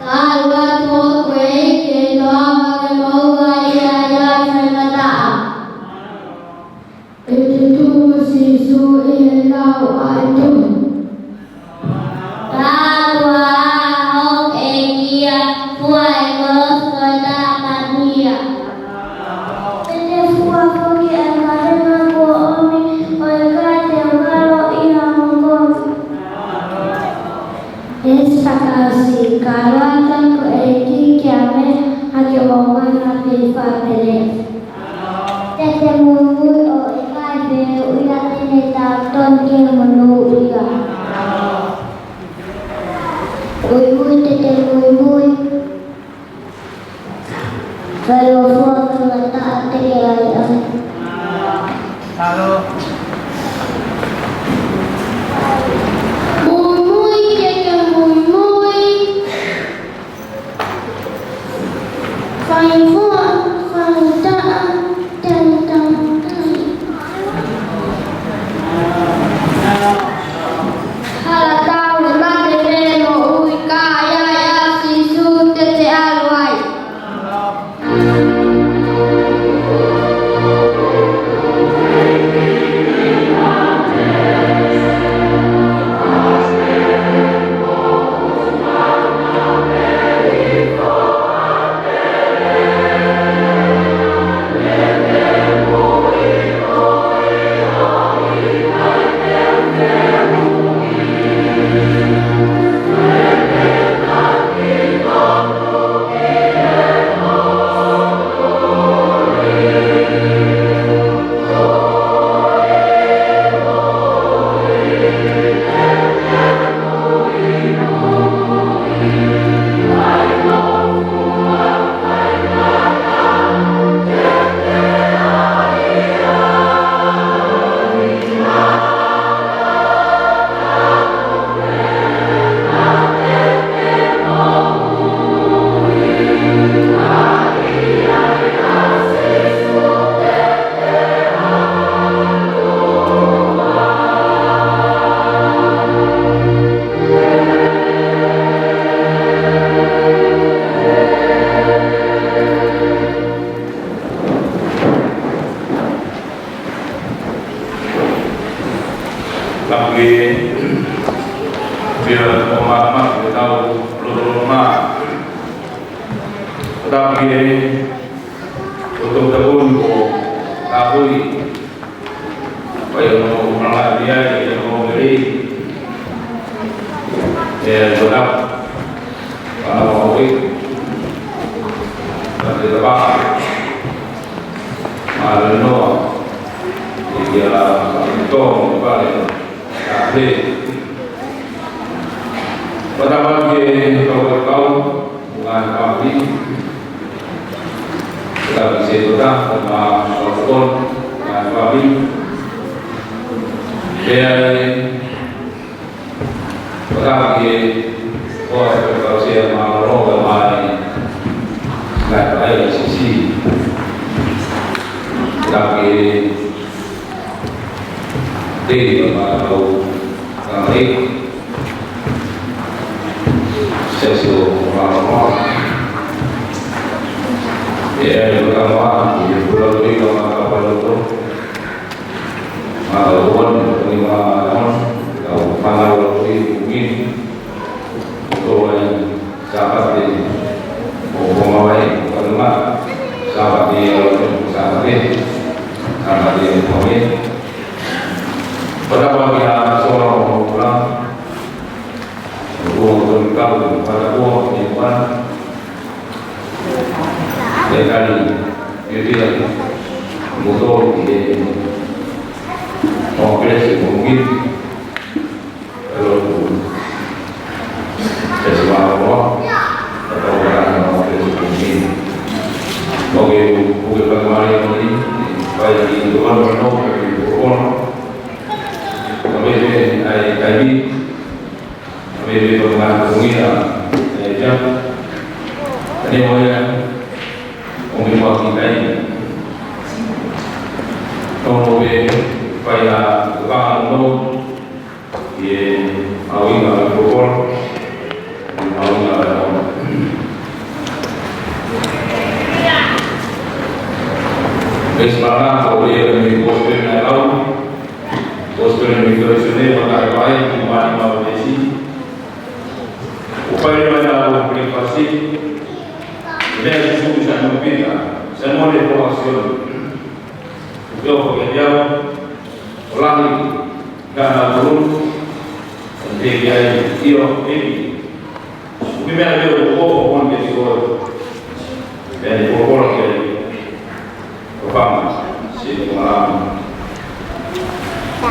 Ka ʻalu atu ʻo ko e ʻEiki ke toʻo hake moua ia ʻi he faingataʻa. ʻE te tuʻu mo Sīsū ʻi he lau ʻa e tuʻi. Ka ʻalu atu ʻo ʻeke ia, fua e kolosi ko e tāmateʻi ia. Te te fua foki e kavenga kuo ʻomi, ʻo ʻikai te u ngalo ʻi hoʻo mokoku. ʻE Sākeasi, ka ʻalu atu ko e ʻEiki ke ʻave hake ʻo ngana pē ʻi fāpele. Te te muimui ʻo ʻikai fehuʻia te ne tautonu ki he monūʻia. Muimui te te muimui. Fai ʻo fua ki he ngataʻa te ke ʻai ai. Muimui te te muimui. Fai fua, fai taʻa, tau tau tau. Hala tau he mate pē moʻui ka ʻi ai ʻa Sīsū te te ʻalu ai. Tapu ki he pia o māmā, ke tau lotolotonga. Tapu ki he ʻOtua Toputapu ko Tāpui. Pai ʻo nau malanga ia, ʻi he nau meri. ʻE ʻOtua, ʻa nau ʻoi. Ka te tapa. Mālō noa. ʻI he ʻa, ʻi tō, ʻi pale. Ka te. Pai tapu ki he kau, kau, kau, ngaahi fāmili. Tapu ki he tota, ko ma sokon, ngaahi fāmili. Pea, tapu ki he, ko e kau sea ma lo, ko mai, ngaahi fāmili sisi. Tapu ki he, Tei, ʻa, ʻa, ʻa, ʻa, Sesio, ʻa, ʻa, ʻe, ʻe, ʻa, ʻa, ʻe, ʻe, ʻa, ʻa, ʻe, ʻa, ʻa, ʻa, Sāpate, ʻo, ʻo Mawai, ʻo Kalunga, Sāpate, ʻo, Sāpate, Sāpate, ʻo Mawai. Pai tapu ki he sola ʻo Mokula, ʻo, ʻo Toni Kau, pai tapu ki he ʻOtua. Pai tapu ki he ʻOtua, ʻo, ʻo, ʻo, ʻo, Hono ʻoku fai ʻa e kano no, ʻi he ʻuhinga ʻo e pōpola, ʻi he ʻuhinga ʻo e ono. Veesi malanga ko e ʻuhinga ʻo e kosipeli naʻe lau, kosipeli naʻe lau ʻe Sione, vahe taha vahe, ki he nima veesi. ʻOku fai mai ʻa e lau breakfast, meʻa ʻa Sīsū kia Saimone Pita, Saimone ko Sione. ʻOku ʻofa kiate au, ʻo lahi ʻi he ʻaho ʻo e ʻaho, ʻo te ki ai ʻio ʻEiki. Ko e meʻa leva ʻoku ʻofa ʻo ʻofa kiate koe. Meʻa ni ʻoku ʻofa kiate koe. ʻOfa, Sīsū malanga.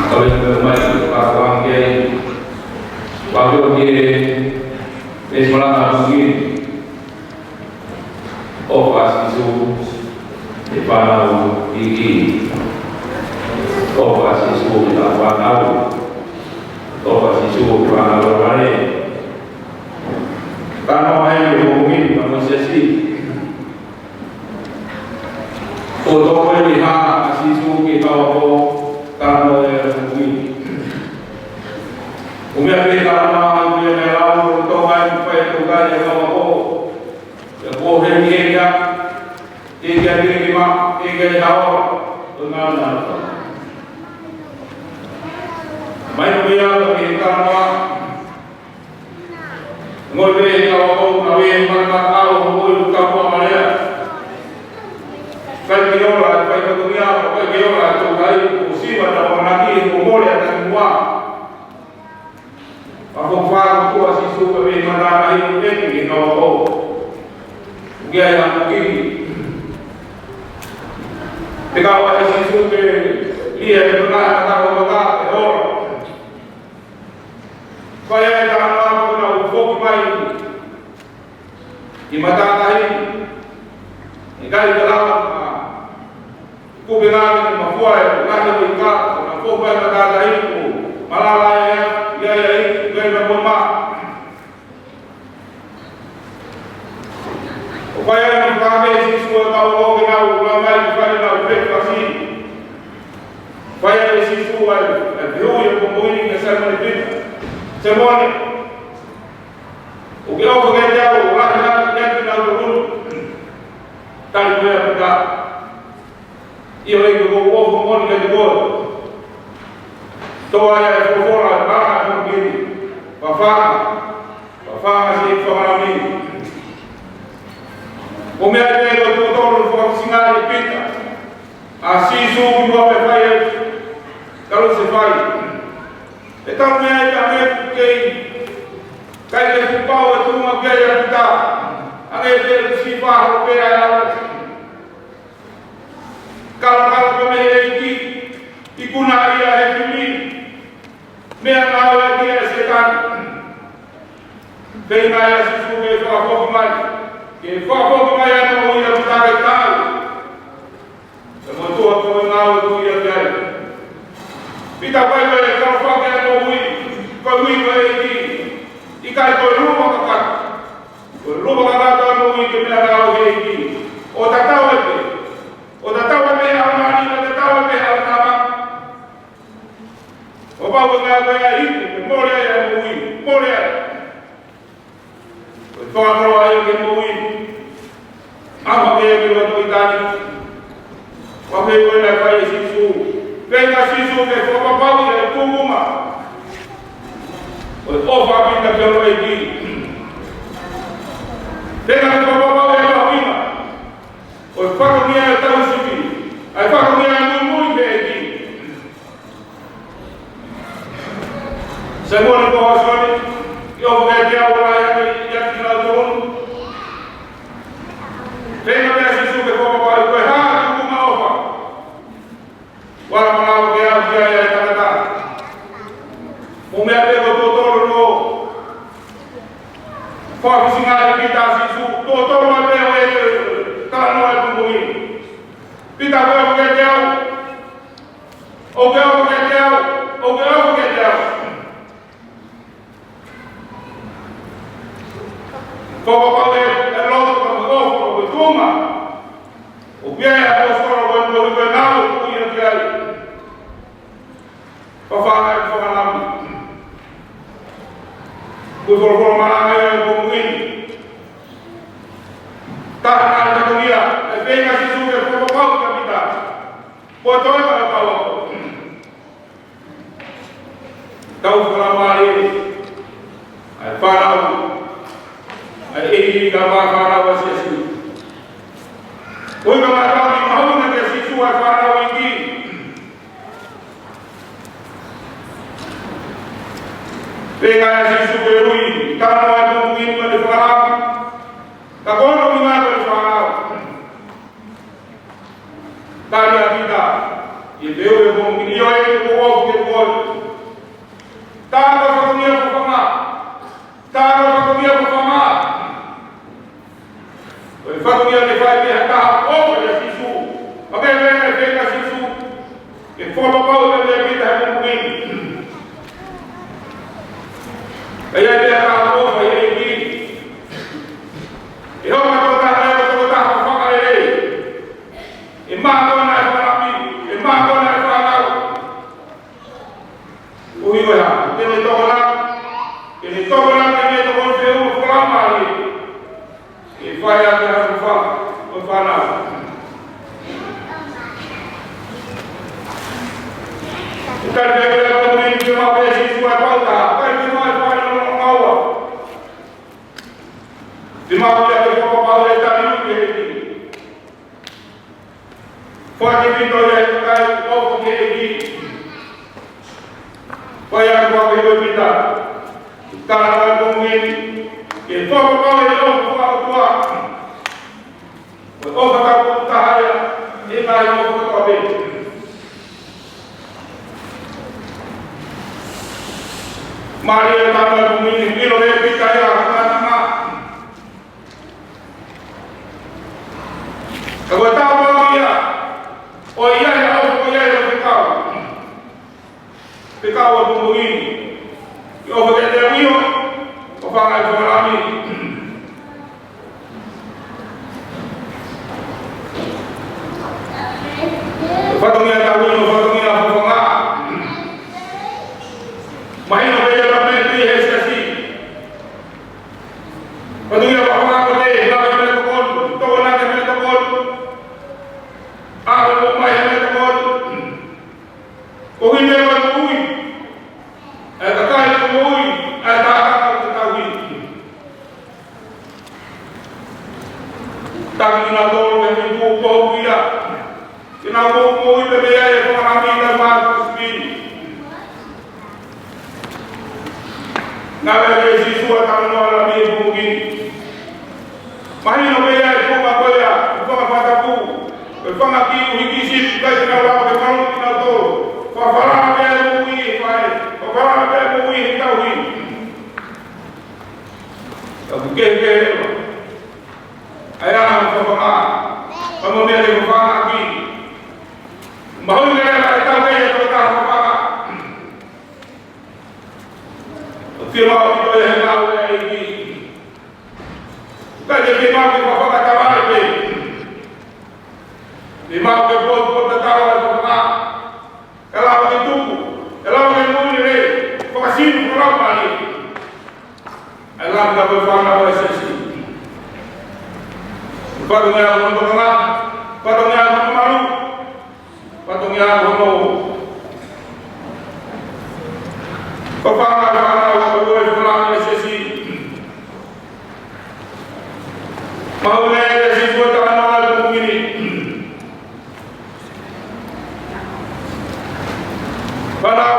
Kau e meʻa mai, ka ko ang ke ai. Wa ko ke, es malanga ko ke. ʻOfa ʻa Sīsū ki he fānau iiki. ʻOfa ʻa Sīsū ki he fānau. ʻOfa ʻa Sīsū ki he fānau ʻo e vale. Talanoa mai ʻi he pongipongi ni, ka mo Siasi. ʻOku tō mai ʻi he hā ʻa Sīsū ki he kau ako, talanoa ʻi he pongipongi ni. ʻOku meʻa pē talanoa ʻi he meʻa lau, ʻoku tō mai ʻi he fai atu kai ʻa e kau ako. ʻIa ko he ni e ka, ke ke ake ke ma, ke ke hao, ʻo nana. Mai ko ia ke ka ma, ngoi pe ka o na we ma ka au, ngoi ka ma marea. Kai ke ola, kai ke ola, kai ke ola, tō kai, ʻo siva na o na ki, ʻo mole ʻa ka mua. Fakafokifā ʻa Sīsū ka mei mata ai ʻo teki ke kau ako. ʻOku ʻi ai ha poki. Te kau ai Sīsū ke lia e mata, mata o mata e ora. Fai ai e talanoa ko ʻena ʻoku foki mai ʻi matātahi, ʻikai ke lava ʻa e kupe ngāue ke mafua e ngaahi ʻo ika, ʻo na fou mai matātahi ʻo malala e ia, ia, ia, ia, ʻikai na mo ma. ʻO fai ai na kāke Sīsū ʻa e kau ako ke nau lau mai ki fale nau breakfast. Fai ai Sīsū ʻa e, ʻa e fehuʻi ʻo e pongipongi ni kia Saimone Pita. Saimone, ʻoku ke ʻofa kiate au, ʻo lahi ʻa e kiate au tokonu. Tali mai ʻa Pita. ʻIo ʻEiki ʻoku ou ʻofa moʻoni kiate koe. Tō ai ʻa e folofola ʻa e palani ʻo e pongipongi ni. Fafanga. Fafanga siʻi fanga ni. Ko e meʻa ia ko e tuʻu tolu ʻo fakafisingaʻi ʻe Pita ʻa Sīsū ki muʻa pea fai ai. Kalusefai. ʻE tau meʻa ia me kei. Kai ke fupau e tuʻunga pea ia Pita. Ange pē ʻoku siʻi faho pē ʻa e ala. Kalakala pē mei he ʻEiki, ikuna ia he fili, meʻangāue ia ʻe Sētane. Feinga ia Sīsū ke fakafoki mai, ke fakafoki mai ʻa e moʻui ʻa Pita ke tau. Pea mo e tuʻa ko e ngāue ko ia ki ai. Pita, ʻikai ko e kalafaki ʻa e moʻui, ko e ui ko e ʻEiki, ʻikai ko e luma kakato. Ko e luma kakato ʻa e moʻui ke meʻangāue he ʻEiki. ʻO tatau ai pē. ʻO tatau ai pē ʻa e ʻamanaki, ʻo tatau ai pē ʻa e ʻamanaki. ʻO pau ke ngāue ko ia ʻi he, ke mole ai ʻa e moʻui, mole ai. Ko e fakamole ai ke moʻui. ʻAma ke ke ua tui tani. Wa me ko e na fai ʻe Sīsū. Feinga Sīsū ke fakapapauʻi ʻa e tuʻunga. ʻO e ʻofa ʻa Pita ki he ʻEiki. Feinga ke fakapapauʻi ʻa e ʻuhinga. ʻO e fatongia ʻo e tauhi sipi. ʻA e fatongia ʻo e muimui ki he ʻEiki. Saimone ko Sione, ʻoku ʻofa kiate au ʻo lahi ʻa e kiate kinautolu. Feinga pē ʻa Sīsū ke fakapapauʻi ko e hā ʻa e tuʻunga ʻofa. Vala malava ke au ki ai ʻa e tangata. Mo e meʻa pē ko e tuʻo tolu ʻo fakafisingaʻi ʻe Pita ʻa Sīsū, tuʻo tolu pē ʻo e talanoa ʻo e pongipongi ni. Pita, ʻoku ke ʻofa kiate au. ʻOku ke ʻofa kiate au, ʻoku ke ʻofa kiate au. Fakapapauʻi ʻa e loto mo e ʻofa ʻo e tuʻunga. ʻOku ʻi ai ʻa e ʻaposetolo ko eni ʻoku ʻi ai ʻa e ngāue ʻoku ʻi ai. Fafanga e fanga lami. Ko e folofola malanga ia ʻo e pongipongi ni. Taha naʻe fatongia, ʻe feinga ʻa Sīsū ke fakapapauʻi ʻa Pita. Ko e toe ka kau ako. Tau fakamālō ʻa e fānau, ʻa e ʻeiki ka mā fānau ʻa Sīsū. Ko e ka mā tau ni mahuʻinga kia Sīsū ʻa e fānau iiki. Pea ʻai ʻa Sīsū ke ui, ka mā e pongipongi ni mo e fānau. Ka ko hono ʻuhinga ko e fānau. Tali ʻa Pita, ʻi he ʻū pongipongi ni ʻo e ʻoku ou ʻofa ki he ʻOtua. Tā ko e fatongia fafanga. Tā ko e fatongia fafanga. Ko e fatongia ke fai pē ha taha ʻofa kia Sīsū. Pea ko e meʻa ʻe feinga ʻa Sīsū ke fakapapauʻi ʻa Pita he pongipongi ni. Ka ʻi ai pē ha taha ʻofa ʻi he ʻEiki. ʻE hoko ʻa e tokotaha, ʻa e tokotaha fakalelei. ʻE maʻu ʻa e fanga lami, ʻe maʻu ʻa e fānau. ʻOku ʻi ai ha, te ne tokonaki, te ne tokonaki, te ne tokonaki feʻunga fakalangi. ʻE fai ʻa e hā ko e fā, ko e fānau. ʻE tali pē ʻa e pongipongi ni ke maʻu pē ʻe Sīsū ʻa e pauta, ʻikai ke maʻu ʻe fānau ʻo ngaua. Te mau pē ʻa e fakapapauʻi ʻa e tali ui ke hiki. Fakapapauʻi ʻa e kakai ʻoku ʻofa ki he ʻEiki. Fai ʻa e fakapapauʻi ʻa Pita. Tala ʻa e pongipongi ni, ke fakapapauʻi ʻa e ʻofa fakaʻotua. Ko e ʻofa tāpuni taha ia, ʻi he ngaahi ʻofa kotoa pē. Mālie ʻa e tala ʻa e pongipongi ni, ʻilo ʻe Pita ia, ngata mā. Ka ko e tāpuaki ia, ʻoku ʻi ai ʻa e ʻofa, ʻoku ʻi ai ʻa e fekau. Fekau ʻa e pongipongi ni. Ke ʻofa kiate au ʻio, ʻofa ange ki he fanga lami. Fatongia tauhi, fatongia fafanga. Mahino pē ia ʻa e meʻa ʻi he siasi. Fatongia fafanga ko e lave meʻatokoni, tokonaki meʻatokoni. ʻAve mo mai meʻatokoni. Ko e ʻuhinga ia ʻoku moʻui ʻa e kakai, ʻoku moʻui ʻa e tangata ʻoku tauhi. Taki kinautolu ke hiki tuʻu ko ia. Kinautolu ʻoku moʻui pē mei ai e fanga lami ʻi he mātuʻa sipini. Naʻe ʻai ʻe Sīsū ʻa e talanoa lami he pongipongi ni. Mahino pē ia ʻa e tuʻunga ko ia, ʻi he fanga fatapu, ʻa e fanga kiʻi ʻuhiki sipi, ʻikai ke nau lava ke malu kinautolu. Fakafalala pē ʻa e moʻui ʻi he faʻē, fakafalala pē ʻa e moʻui ʻi he tauhi. ʻOku kehekehe leva ʻa e anga ʻo e fafanga, ʻa e meʻa ke fafanga ki ai. Mahuʻinga leva ʻa e tauhi ʻa e tokotaha fafanga. ʻOku fiemaʻu ʻaupito ia he ngāue ʻa e ʻEiki. ʻIkai ke fiemaʻu ke fafanga tavale pē. Fiemaʻu ke poupou tatau ʻa e fafanga. Ke lava ke tupu, ke lava ke moʻui lelei, fakasino, ke lava mālie. ʻA e lami ka ko e fānau ʻa e siasi. Fatongia hono tokanga, fatongia hono malu, fatongia hono fafanga, fafanga, fafanga, fafanga, fafanga, fafanga, fafanga, Mahuʻinga ʻa e Sīsū ʻa e talanoa ʻa e pongipongi ni. Fānau.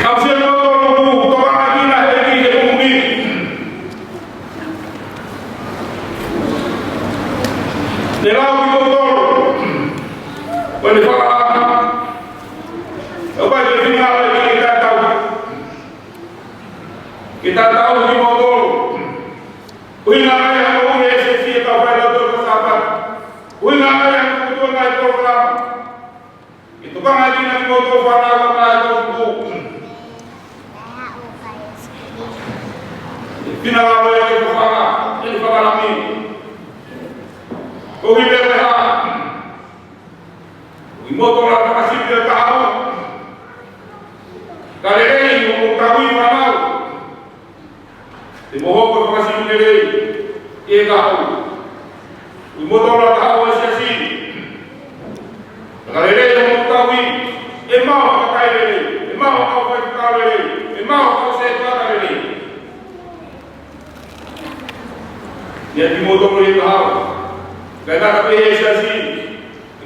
Aʻusia kimoutolu ʻoku tokanga ki he ʻEiki he pongipongi ni. Te u lau kimoutolu. Ko ʻene fakaʻamu. ʻOku ʻikai ke finangalo ʻa e ʻEiki ke tatau. Ke tatau kimoutolu. ʻUhinga ia ʻoku ʻi he siasi ʻetau fai lautohi Sāpate. ʻUhinga ia ʻoku ʻi he ngaahi polokalama. Ke tokanga kiate kimoutolu fānau ʻa e toʻutupu. Finangalo ia ke fafanga, ke fafanga lami. Ko e ʻuhinga pē ʻa e hā? Motuʻa fakasipi ʻe taha ua. Ka lelei hoʻomou tauhi fānau. Te mou hoko ko e fakasipi lelei ʻi he kahaʻu. Ko e motuʻa taha ua ʻo e siasi. Ka lelei hoʻomou tauhi. ʻE maʻu ha kakai lelei. ʻE maʻu ha kau faifekau lelei. ʻE maʻu ha kau sētuata lelei. Ia kimoutolu ʻi he kahaʻu. Kae tata pē ʻi he siasi.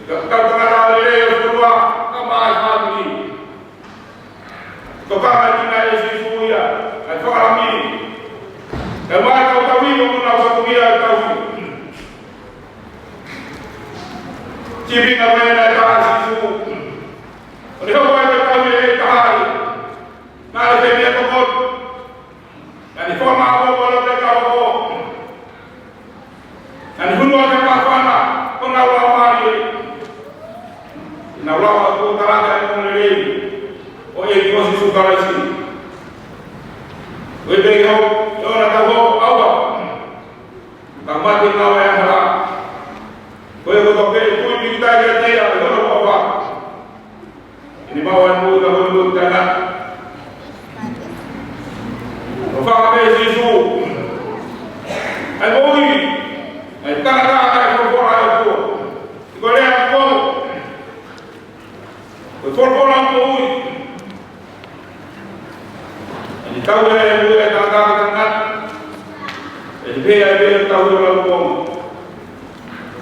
Ka, ka tangata lelei ʻo e fonua, ka maʻa e fāmili. Tokanga ki he meʻa ʻa Sīsū ia, ʻa e fakalami. Kae ʻumaʻā ʻetau tauhi mo ʻenau fatongia ʻetau. Sīpinga mai ʻa e taha ʻa Sīsū. ʻO ne hoko ai ko e tauhi ʻe taha ia. Naʻe ʻikai ke meʻa tokoni. Naʻa ne fakamāʻopoʻopo ʻa e kau ako. Naʻa ne hū ʻo ne māfana, ko ʻenau laumālie. ʻEnau lava ʻo tuʻu talaka ʻi he ongoongolelei ʻo e ʻEiki ko Sīsū Kalaisi. Ko e pehē ʻo, ʻo na tau hoko ʻaua. Tau mate ʻi he ngāue angahala. Ko e kotoa pē ʻoku tui pīkitai kiate ia, ʻe hono ʻofa. ʻI he maʻu ʻa e moʻui ka ko e moʻui taʻengata. ʻO fakapē Sīsū. ʻA e moʻui. ʻA e tangata ʻa e folofola ʻa e ʻOtua. Ko e lea ko. Ko e folofola ʻa e moʻui. ʻA e tauhi ʻa e moʻui ʻa e tangata ki he tangata. ʻA e pehē ʻa e pehē tauhi ʻo e lau kuonga.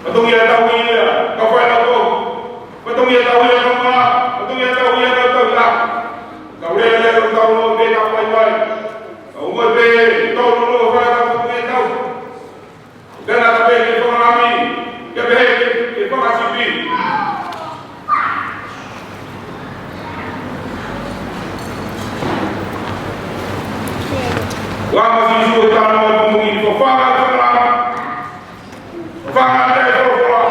Fatongia tauhi ia, ka fai lau kuonga. Fatongia tauhi ia ka mala, fatongia tauhi ia ka tauhi ia. Tau lea lea ka tau loa pē ka fai fai. Tau moe pē, tau loa fai ka fatongia tau. Ka na ka pē ke fakalami, ke pehē ke, ke fakasipi. Ua ma Sīsū e tana ua tumu i ko faka fakalami. Fanga te folofola,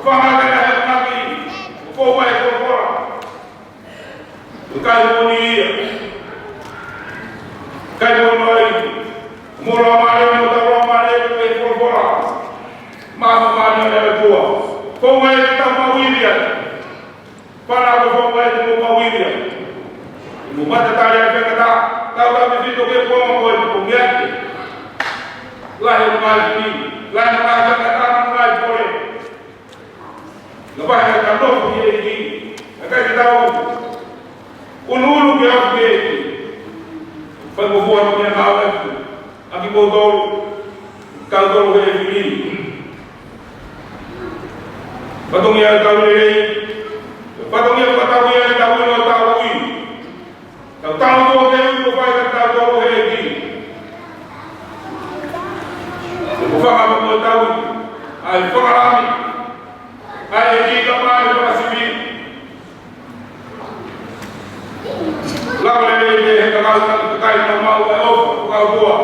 fanga te na he maki, ko mai folofola. ʻIkai moʻoni ia. ʻIkai moʻoni ia. Mo lau male, mo tau lau male, mo e folofola. Māmā male, mo e tua. Ko mai e tau mau ilia. Pana ko ko mai e tau mau ilia. Mo mata tale a fekata. Tau tau te fito ke ko mo e ko miake. Lahi mai fili. Lahi mai fekata, mai pole. Naʻa pau ke tau nofo ki he ʻEiki, ʻikai ke tau ʻunuʻunu ke aʻu ki he ʻEiki. Fai mo fua no mea ngāue atu, ʻa kimoutolu, kau tolu he fili. Fatongia ʻetau lelei, fatongia fakatauʻi ʻetau ʻilo ʻetau ui. Tau tau tō te ui ko fai ka tau tō he ʻEiki. Ko fanga mo tau ui. ʻA e fakalami. ʻA e ʻEiki ka mai fakasipi. Lava lelei he kakau ka kakai na mau e ʻofa, ko kau tua.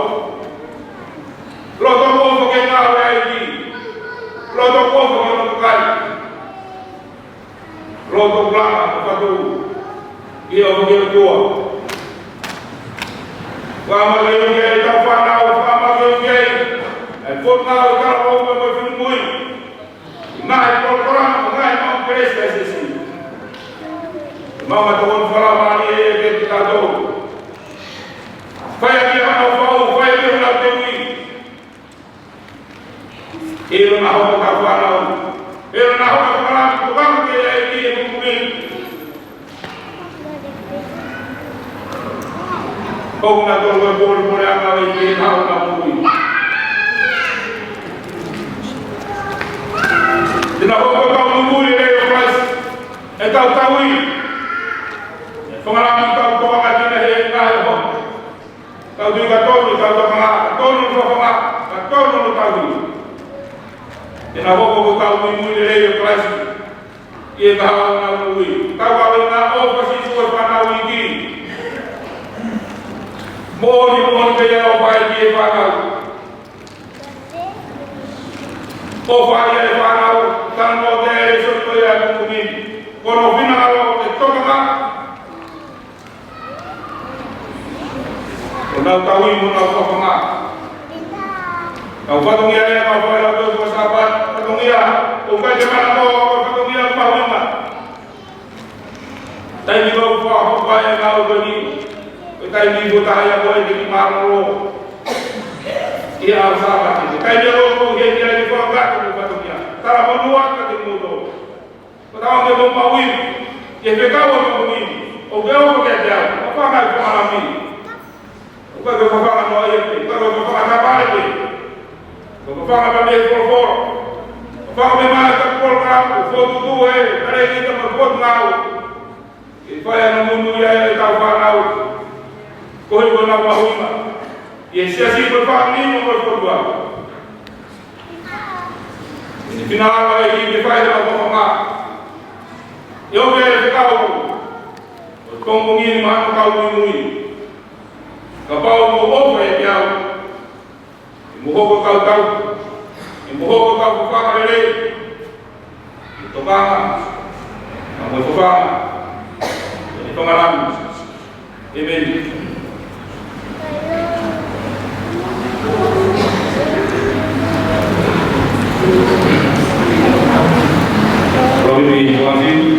Loto ʻofa ke ngāue ʻa e ʻEiki. Loto ʻofa ke loto kai. Loto kulanga, ko fatu. ʻIo, ko ke tua. Fakamālō ki he tau fānau, fakamālō ki he. ʻE fōtunga ʻo tala ʻo me mo funu mui. Ngaahi polokalama, ngaahi mau kelesi ʻa e siasi. Mau ma tokon fakamālō e ke te kato. Fai ʻaki ʻa mau fau, fai ʻaki ʻa mau te ui. ʻIlo na hoko ka fānau. ʻIlo na hoko ka fānau, ko ka ke ai ki e kukumi. ʻOku na tolu e pōlepole ʻa e ʻEiki ʻi he hau na mui. Te na hoko ka mui e lelei ʻo Kalaisi. ʻE tau tauhi. Fakalami tau toka ka te na he na he hoko. Tau tui ka tonu, tau tokanga, ka tonu, tokanga, ka tonu, tau tui. Te na hoko ko tau muimui lelei ʻo Kalaisi. ʻI he kahaʻu na mui. Tau kau ʻi he ʻofa Sīsū e fānau ʻEiki. Moʻoni, moʻoni pē ʻofa ʻEiki e fānau. ʻOfa ia e fānau, tana mo te e sō ko ia e kumi. Ko hono finangalo ke tokanga. ʻO nau tauhi mo nau fafanga. Nau fatongia ia, nau fai lau tau fai Sāpate, fatongia, ʻoku ʻikai ke mana ko, ko fatongia mahuʻinga. Ko e taimi ʻoku tau ʻi ai ko ē ke mālōlō ʻi he ʻaho Sāpate. Ko e taimi ʻoku ʻi ai ke fakakakato mo e fatongia. Talamonū atu kiate kimoutolu. Ko e tau ke mo maui ʻi he fekau ʻa e moʻui. ʻOku ke ʻofa kiate au. Ko e fanga ʻi fanga lami. Ko e fanga noa ia pē. Ko e fanga tapale pē. Ko e fanga pē mei he folofola. Ko e fanga mei he mātuʻa polokalama. Ko e fokotuʻu ē. Kare ki ta ma fotu ngau. Ke fai ʻa e nongonongo ia ʻetau fānau. Ko e ʻuhinga ʻenau mahuʻinga ʻi he siasi, ko e fāmili mo e ʻOtua. ʻI he finangalo ʻa e ʻEiki ke fai ʻa e mahuʻinga. ʻE ʻomi ʻa e fekau ʻo e pongipongi ni maʻa e kau muimui. Kapau ʻoku ʻofa ʻiate au, ʻe mo hoko kau tau, ʻe mo hoko kau fafanga lelei, ʻe tokanga, ʻa mo e tokanga, ʻe fanga lami. ʻĒmeni. Proverbs one.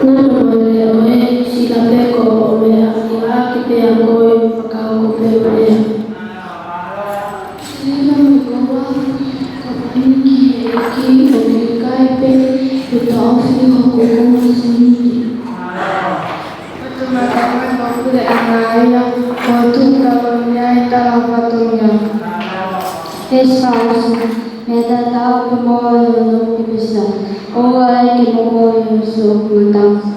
Nana mo e leʻo ē, sila pē ko hoʻo meʻa, ʻi he ʻaki pē ʻa koe, fakahoko pē mo e leʻo. Sila mo e koa, ko eni ki he ʻEiki, ʻoku ʻikai pē ke taʻofi hoku konga sēniti. Ko e toʻutangata ʻoku pule ʻa e ngaahi ia, ko e tuʻu talu ia ʻi he tala ʻo e fatongia. Veesi fā. Meʻa tatau pē mo e ʻoku pisa, ʻoua ʻe ke momoʻi ʻa e ʻoku ngata.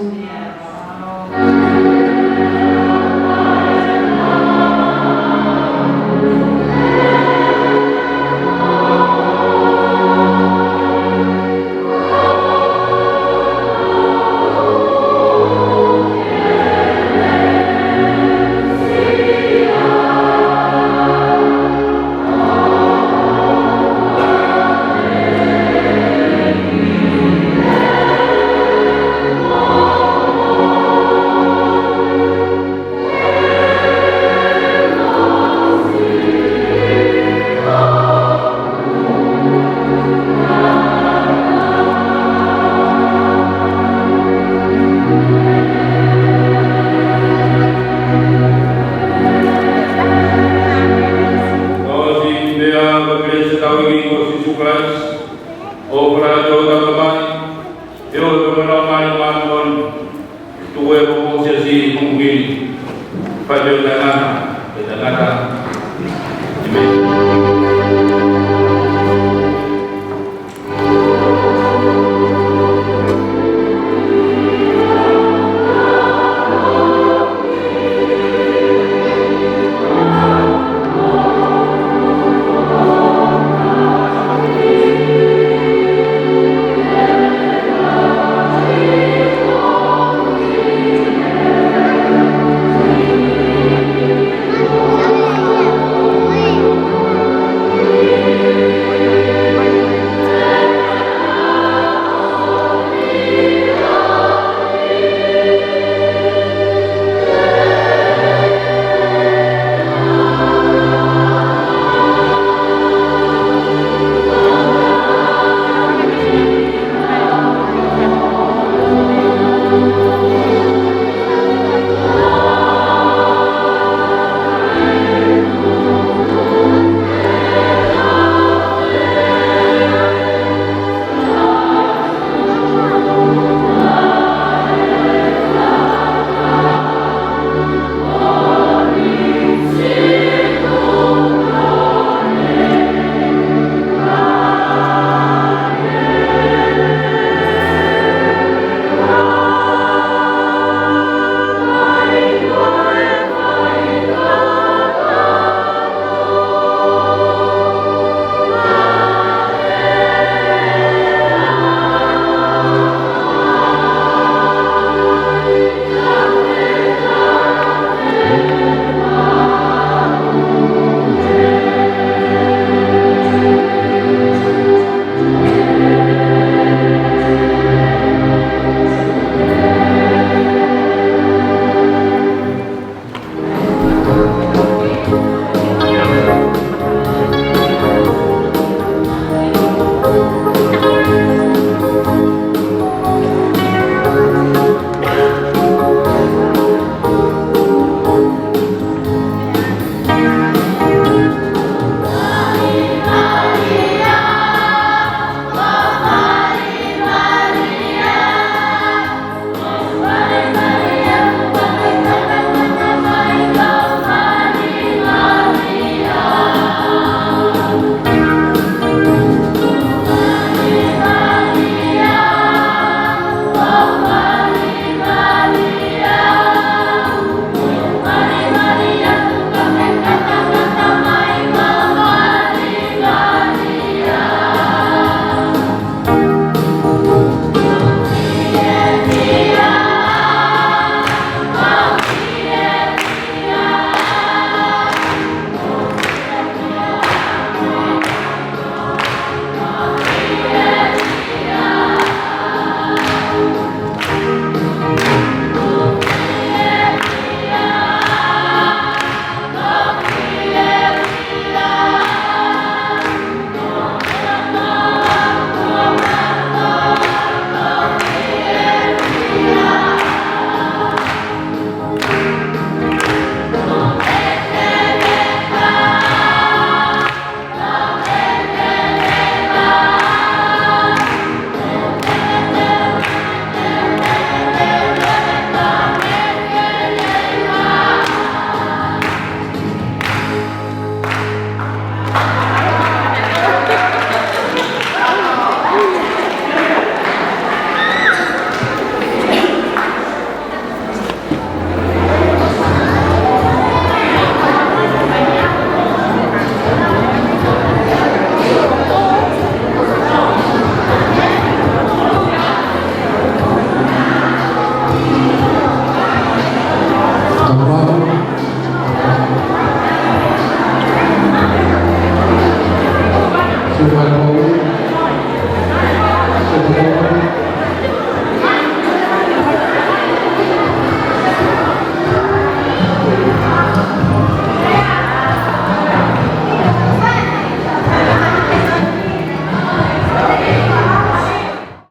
Tausi pea ko e kelesi ʻa hotau ʻEiki ko Sīsū Kalaisi, ʻofa ʻa e ʻOtua ko e Tamai, feohi pea mo e Laumālie Māʻoniʻoni, tuku ʻi he ʻaho ni mo e siasi ni. Fai pē ʻo taʻengata, ʻo taʻengata.